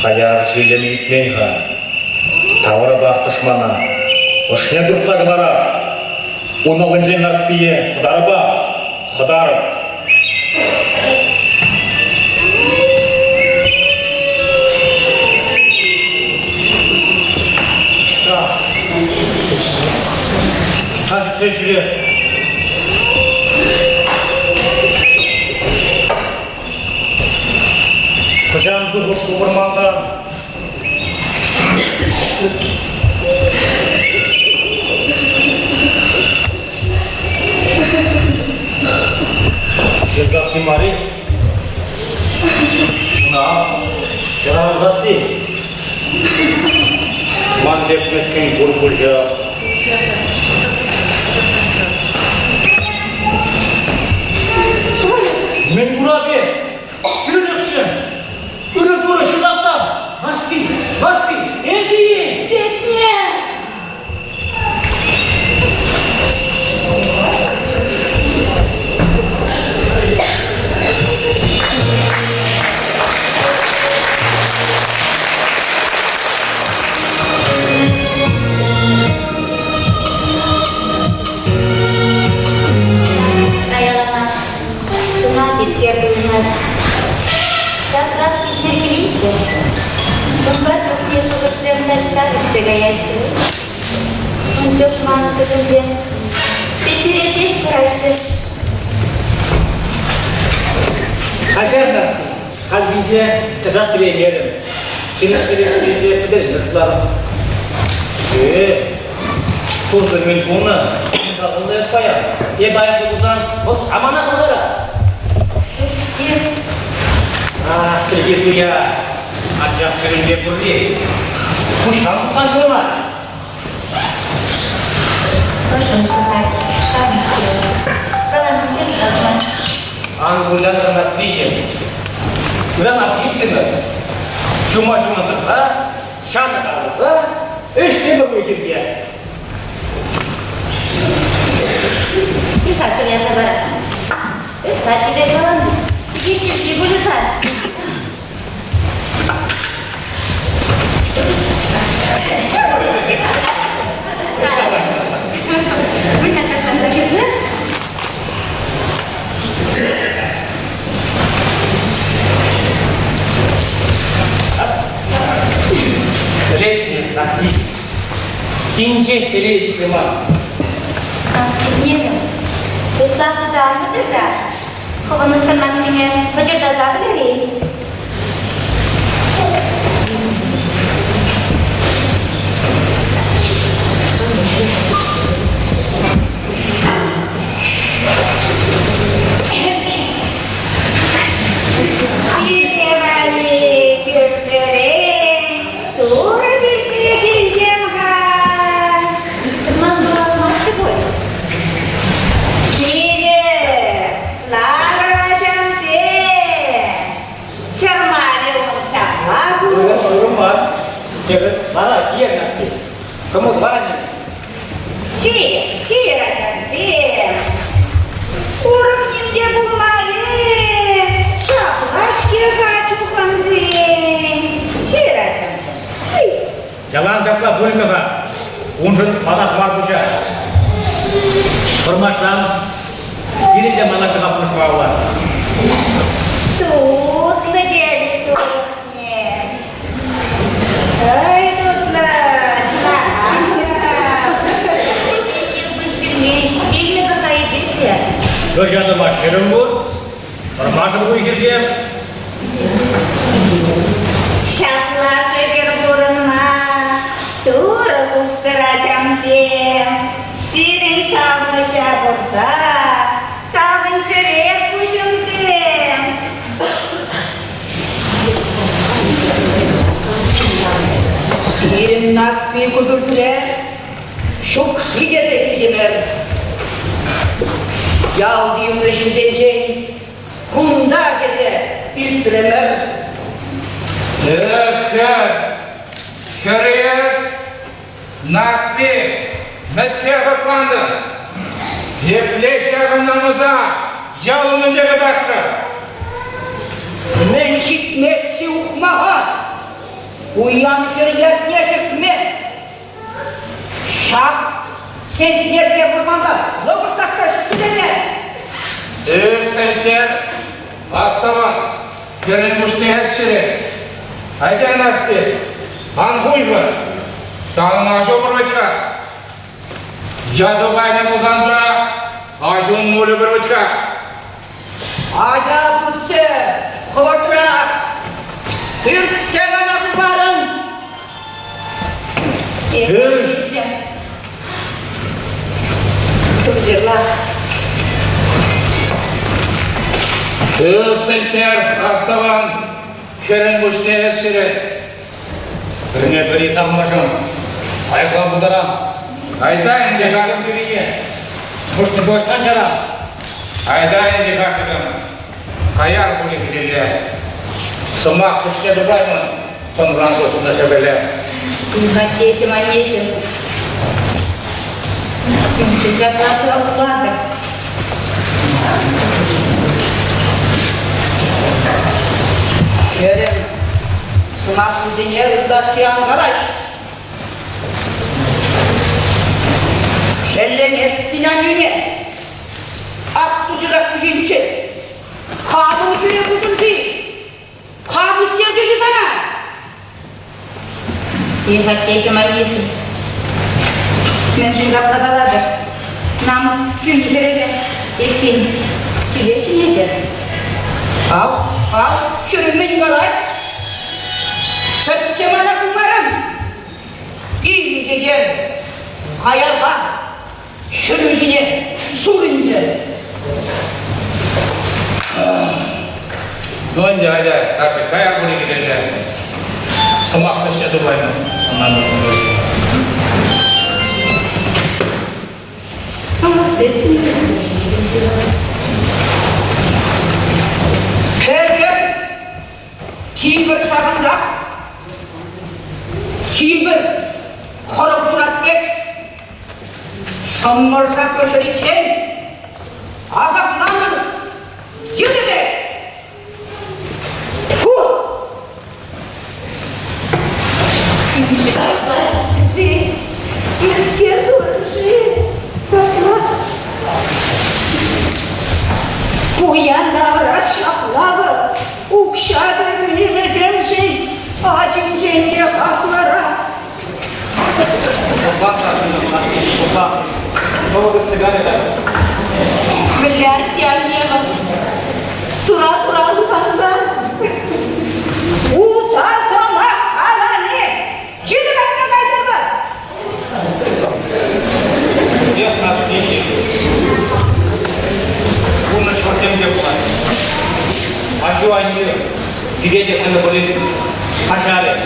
Хаяр ҫилӗм иртмен-ха. Тавӑрӑпах тӑшмана. Ӑшне туртса кӑларап. Ун аллинчен Нарспие хӑтарӑпах, хӑтарӑп. Ӑҫта ҫитсе ҫӳре? Хӑҫан тухӑп ку вӑрмантан? Ҫыркасси мар-и? Чӑнах, хӗрарӑмсасси. Ман пек мӗскӗн пур пуҫа. Мӗн курапи? Пӳлӗхҫӗ! Ырӑ Турӑ ҫутатсан! Ваҫли! Ваҫли! Эсӗ-и? Сетне! тантӑшӑмсем. Петӗре ҫеҫ тӑраҫҫӗ. Каҫар, Нарспи, хальхинче часах килеймерӗм. Ҫынна килес тесе пӗтерме шутларӑм. Э, тусӑм мӗн пулнӑ? Калӑн эс паян. Эп айӑплӑ пулсан, вӑл амана кӑларать. Ах, чӗлхе суя. Анчах сирӗнпе пурри куҫран тухсан курӑнать. Ӑшӑм ҫунать, шанӑҫ Каланисем шасла. Ан вылятӑр Матвиҫӗм. Ыран иксӗмӗр ҫума-ҫумӑн тӑрса, ҫанӑ тавӑрса ӗҫлемӗр уй-хирте. Тиха выляса парать. Ытла чипер каланӑ. Чӗкеҫ чӗлхи пулӗ сан. Пӗлетне, Нарспи, тин ҫеҫ телей ҫитрӗ мар. Нарспине, ытла хытӑ та, хӑвӑн ӑстӑнманнине пӑчӑртаса пӗлер-и? Сире валли кӳршӗрен Турӑ пӳрте килтӗм-ха. Ман пулас марччӗ пуль. Киле ларӑр, ачамсем. Чӑрмавӗ ун ҫапла пуль. Ҫурӑм мар. Тӗрӗс. Вара ҫиер, Нарспи. Кӑмӑл тӑванӗ. Ҫийӗр, ҫийӗр, ачасем. Урӑх ним те пулмарӗ. Ҫапла-ҫке-ха чухӑнсен. Ҫийӗр, ачамсем, ҫийӗр. Ялан ҫапла пулмӗ-ха. Уншӑн паллах мар пуҫа. Вӑрмаштан пирӗн те малашлӑха пулӑшмалла. Тутлӑ терӗҫ сурӑхне. Ай, тутлӑ, Кӑҫатӑма ҫӗрӗм пур, вӑрмашӑн уй-хирте. Ҫапла шӗкӗр пурӑнма Турӑ хуштӑр, ачамсем. Сирӗн савӑнӑҫа курса савӑнчӑрех куҫӑмсем. Пирӗн Нарспи ку пӳртре ҫук-ши тесе килтӗмӗр. Ялти умри ҫынсенчен кунта тесе илтрӗмӗр. Эх, хӗр, хӗрес, Нарспи, мӗскер хӑтлантӑн? Епле ҫакӑн намӑса ял умӗнче кӑтартрӑр? Мӗн ҫитмест-ши ухмаха? Пуян хӗр ятне ҫӗртме. Ҫак сентнерпе вӑрманта лӑпӑштатса ҫӳреме. Эс, Сентнер, астӑван, хӗрӗн пуҫне эс ҫӗре. Айта, Нарспи, ан хуйхӑр. Санӑн аҫу пур вӗт-ха. Яту кайнӑ пулсан та аҫун мулӗ пур вӗт-ха. Ача путсе, хӑвӑртрах! Пӳртте мана хыпарӑн! Ҫырла. Сентер, астӑван, хӗрӗн пуҫне эс ҫӗре. Пӗрне-пӗри таммашӑн айӑпла пултарам. Айта ӗнтӗ Карӑм чӗрине. Хӑшне пуҫтан чарам. Айта ӗнтӗ карчӑкӑм. Каяр пулӗ килелле. Сӑмах хушне тупаймӑн тӑнран тухнӑ хӗвеле. Аттеҫӗм, аннеҫӗм. Ҫапла тӑрӑхлатӑр. Хӗрӗм, сӑмахусене ытлашши ан калаҫ. Шеллеместӗн аннӳне. Ах, пуҫӑрах пуҫӗнче. Хамӑн хӳре кутӑн-ши? Хам ӳстерчӗ-ши сана? Эх, аттеҫӗм, аннеҫӗм. Мӗншӗн капла калатӑр? Намӑс кӳнӗ хӗрӗре. Эппин, киле чӗнетӗр. Ав, ав, хӗрӗм мӗн калать? Пӗртте мана пулмарӑн. Килнӗ тете, каялла хӗрӳ ҫине сур ӗнтӗ. Ну ӗнтӗ, атя, Кася, каяр пулин килелле. Сӑмах вӗҫне тупаймӑн. Пӗтӗм тимӗр ҫакӑнтах. Тимӗр хӑрӑк турат пек шӑмӑрша пӗҫериччен асапланӑр йытӑ пек. Фу! Мӗскер турӑм-ши? Пуян тавраш ҫапла вӑл, укҫа пӗлни вӗсемшӗн ачинчен те хаклӑрах. Мӗнле аннемӗр? Сура-сура лӑпанса. Уса сӑмах калани йытӑ патне кайсӑмӑр. Эх, Нафтиҫик, пурнӑҫ вӑрттӑн те пулать. Аҫу-аннӳ пире те кӗнӗ пулин каҫарӗҫ.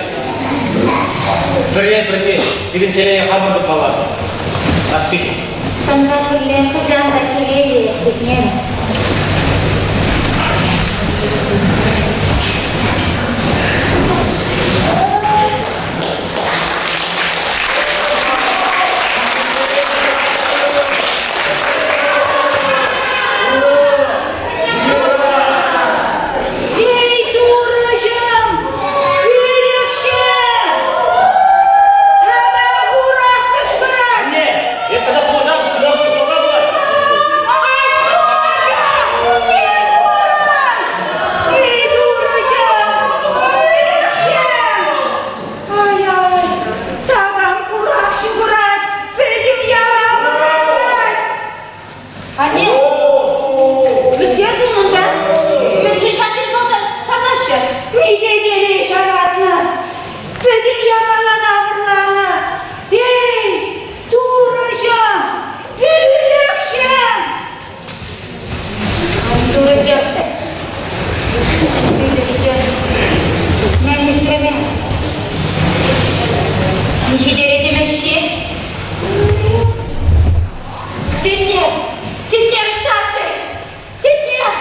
Пӗрре-пӗрне пирӗн телее хамӑр тупмалла. Нафтиҫик. Санпа пӗрле хӑҫан та телейлӗ тетнем. Эй, Турӑҫӑм! Пӳлӗхҫӗм! Тата хурах кӑшкӑрать! Анне, эп тата пулӑшам, чунам пуҫламалла пулать. Эй, Турӑҫӑм! Пӳлӗхҫӗм! Ай-ай, такам хурах ҫухӑрать, пӗтӗм яла вӑратать! Анне, мӗскер тунӑ унта? Мӗншӗн ҫав шантаҫҫӗ? Миҫе телей ҫаратнӑ, пӗтӗм япалана вӑрланӑ. Эй, Турӑҫӑм, пӳлӗхҫӗм! Турӑҫӑм, пӳлӗхҫӗм, мӗн ӗҫлеме? Михетере темеҫҫи. Сетнер! Сетнер ӑҫта-ши? Сетнер!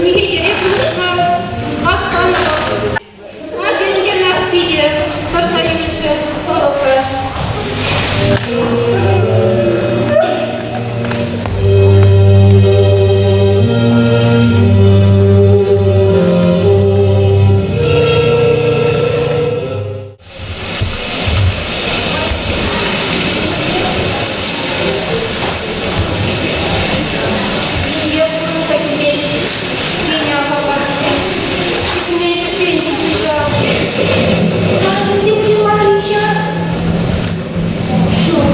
Михетере пулӑшма васканӑ вӑл. Атьӑнкӗ Нарспи те тӑрса юлчӗ тӑлӑхра. Ҫие пурӑнса килмест, тенӗ аппа-паписем. Кӗтмен ҫӗртен пуҫа. Сасӑсенче мар-и ҫав? Ҫук,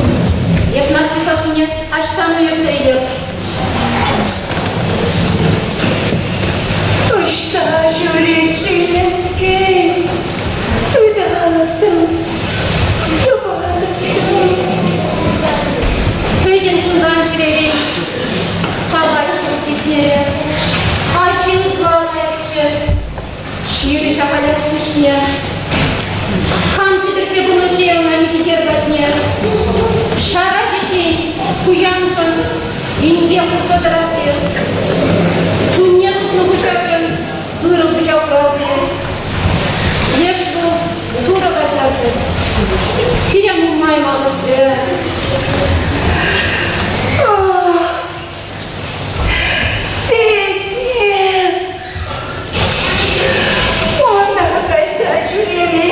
эп Нарспи сассине аҫтан уйӑрса илеп. Ӑҫта ҫӳрет-ши мӗскӗн? Ыталаттӑм, йӑпанаттӑм. Пӗтӗм чунтан чӗререн савать ситнере. Ачи ытла лайӑхчӗ, ҫирӗ ҫахалях пуҫне. Кам сӗтӗрсе пынӑччӗ ӑна Микитер патне? Ҫара течен. Пуяншӑн инке хурса тӑрас-и? Чунне сутнӑ хуҫашӑн ырӑ хуҫа хурас-и? Леш вӑл Турӑ каҫарчӗ. Пире нумай малӑсрӗ. Сетнер! Унта кайса ҫӳреме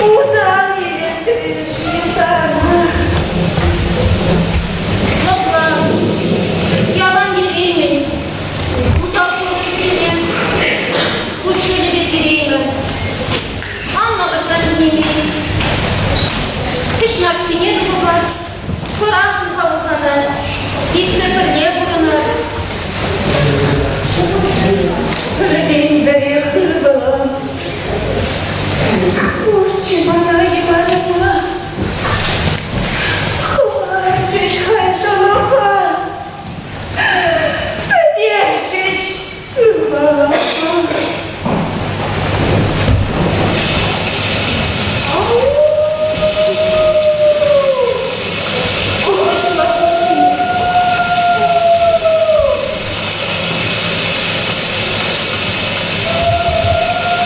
усал илӗртрӗ-ши сана? Лӑплан, ялан йӗреймӗн, усал шухӑшсене куҫҫулӗпе сиреймӗн. Ан макӑрса кинемей. Кӗҫ Нарспине тухӑпӑр. Пӑрахӑн-ха усана, иксӗр пӗрле пурӑнӑр. Пӗртен-пӗрех ывӑлӑм, курчӗ мана йӑпанма. Хӑварчӗҫ халь тӑлӑха, пӗтерчӗҫ ывӑлӑма.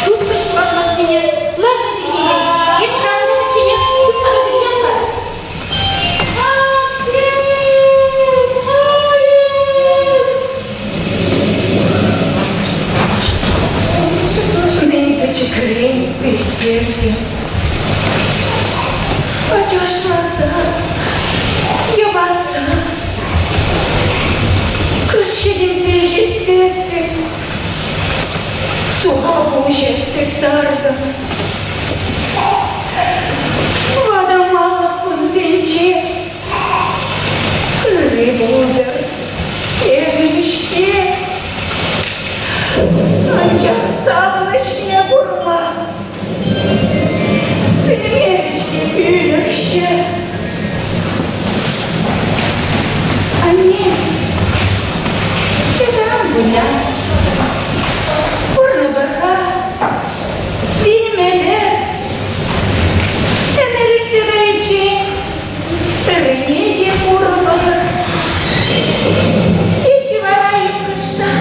Тухрӗҫ пластмассине, лартрӗ сикене, эп ҫавӑнта пӗчченех чупса та кӗтем-ха. Мӗн пӗчӗкрен ӳстертӗм. Ачашласа, йӑпатса, кӑш ҫитӗнсе ҫитсессӗн суха пуҫӗ тыттартӑм. Ватӑлмалӑх кунсенче ырри пултӑр терӗм-ҫке. Анчах савӑнӑҫне курма пӗлмерӗ-ҫке пӳлӗхҫӗ. Анне, эсӗ ан выля, пурнӑпӑр-ха, вилмелле. Ӗмӗр иртсе кайиччен пӗрне те курмӑр. Тетчӗ вара иккӗшна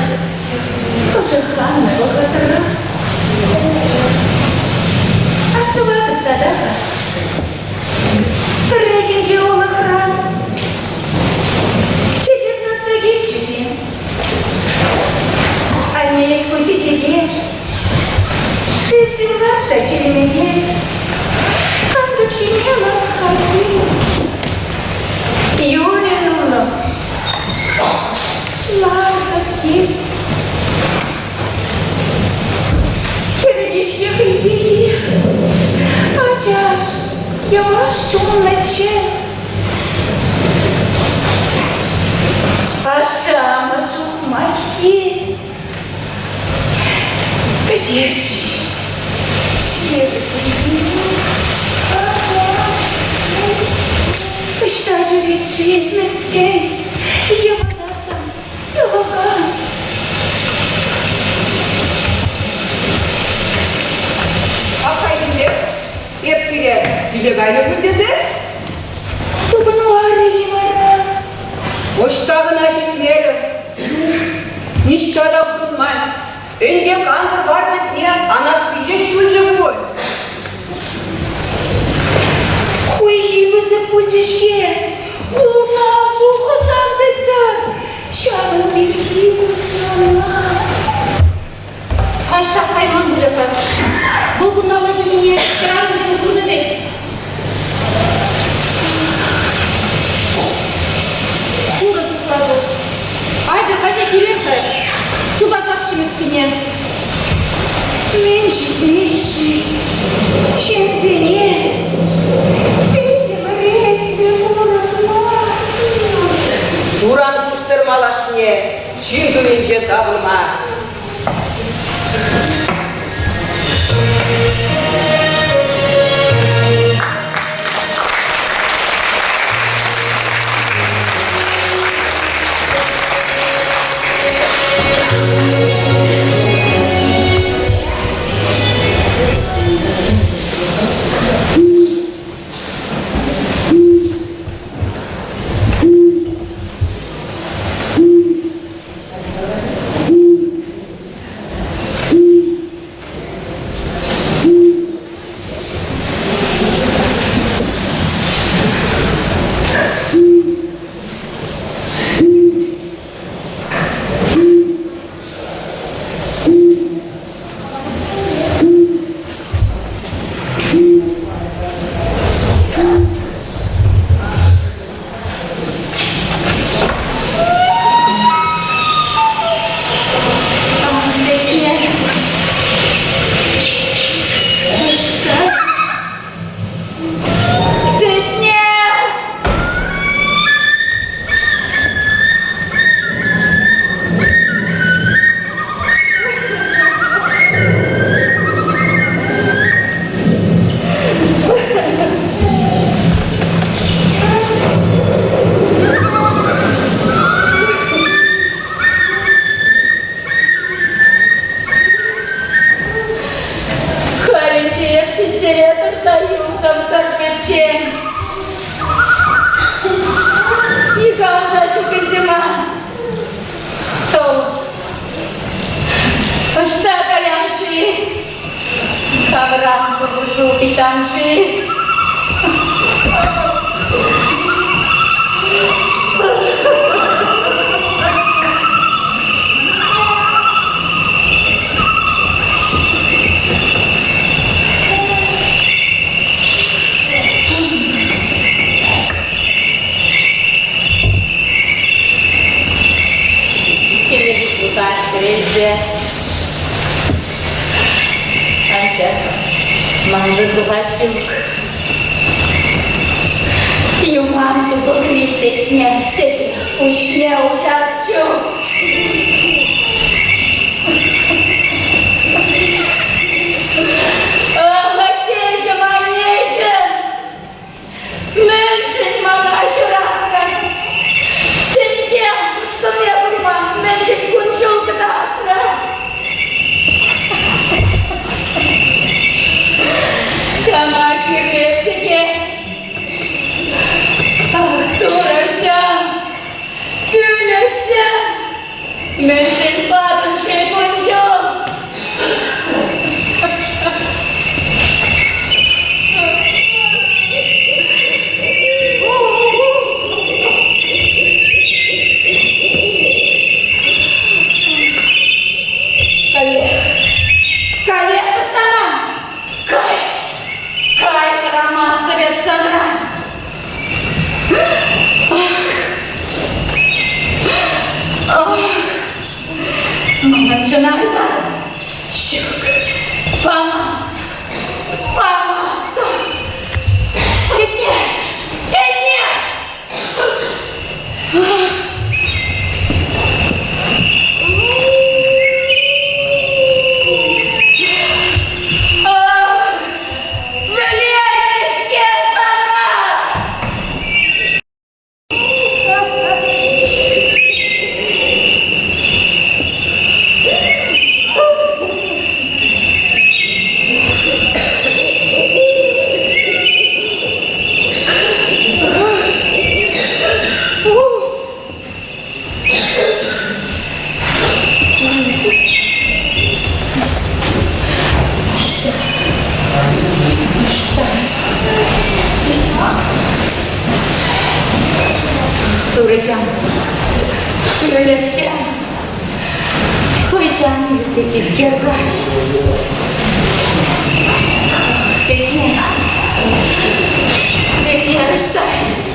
пӑшӑрханнӑ вӑхӑтра. Астӑватӑп тата-ха. Пӗррехинче улӑхра чечек татса килчӗ те. Анне ку чечеке сив-сывлах та чӗлмеке кантӑк ҫине лӑпкарти. Юрӗ ывӑлӑм, лартӑп тет. Хӗрӗхӗҫне хӑй пекех ачаш, йӑваш чунлӑччӗ. Ашшӗ-амӑш ухмаххи пӗтерчӗҫ. Ӑҫта ҫӳрет-ши мӗскӗн йӑпанаттӑм тӑлӑха. Ахальтенех эп сире киле кайнӑ пуль тесе? Тупӑнмарӗ-и вара? Ӑҫта кӑна ҫитмерӗм. Ҫук, ниҫта та курӑнмасть. Ӗнтӗ кантӑр вар тӗпне анасси ҫеҫ юлчӗ пуль. Хуйхи пысӑк пулчӗ-ҫке. Усал шухӑш ан тыттӑр. Ҫавӑн пирки пуҫланма. Таҫтах кайман пулӗ-ха. Вӑл кунталла килнине хӗрарӑмсем курнӑ пек. Турӑ сыхлатӑр. Айтӑр, кайса килер-ха. Тупасах ҫимӗскине. Мӗн ҫитмест-ши ҫынсене? Пӗтӗм пурӑнма. Туран хушсӑр малашне ҫын туйӗнче савӑнма. хӗрелсе. Анчах маншӑн тухас ҫук. Юман тупӑкри сетне тек куҫне уҫас ҫук. Ах, аттеҫӗм, аннеҫӗм! Мӗншӗн мана ҫуратрӑн? Тӗнче куҫсӑмне курма мӗншӗн кун-ҫул кӑтартрӑн? Кама кирлӗ тӗке? Ах, Турӑҫӑм, пӳлӗхҫӗм, мӗншӗн патӑн-ши кун-ҫул? Каллех, каллех тӑхтаман. Кай, кай хӑрамастӑп эп санран. Ах, манӑн чӑнах та ҫук, памастӑп, памастӑп. Сетне, сетне! Ах, вӗлернӗ-ҫке сана! Ӑҫта? Турӑҫам, Турӑҫам, хӑҫан иртӗ тискер каҫ? Сене, сене ӑҫта эс?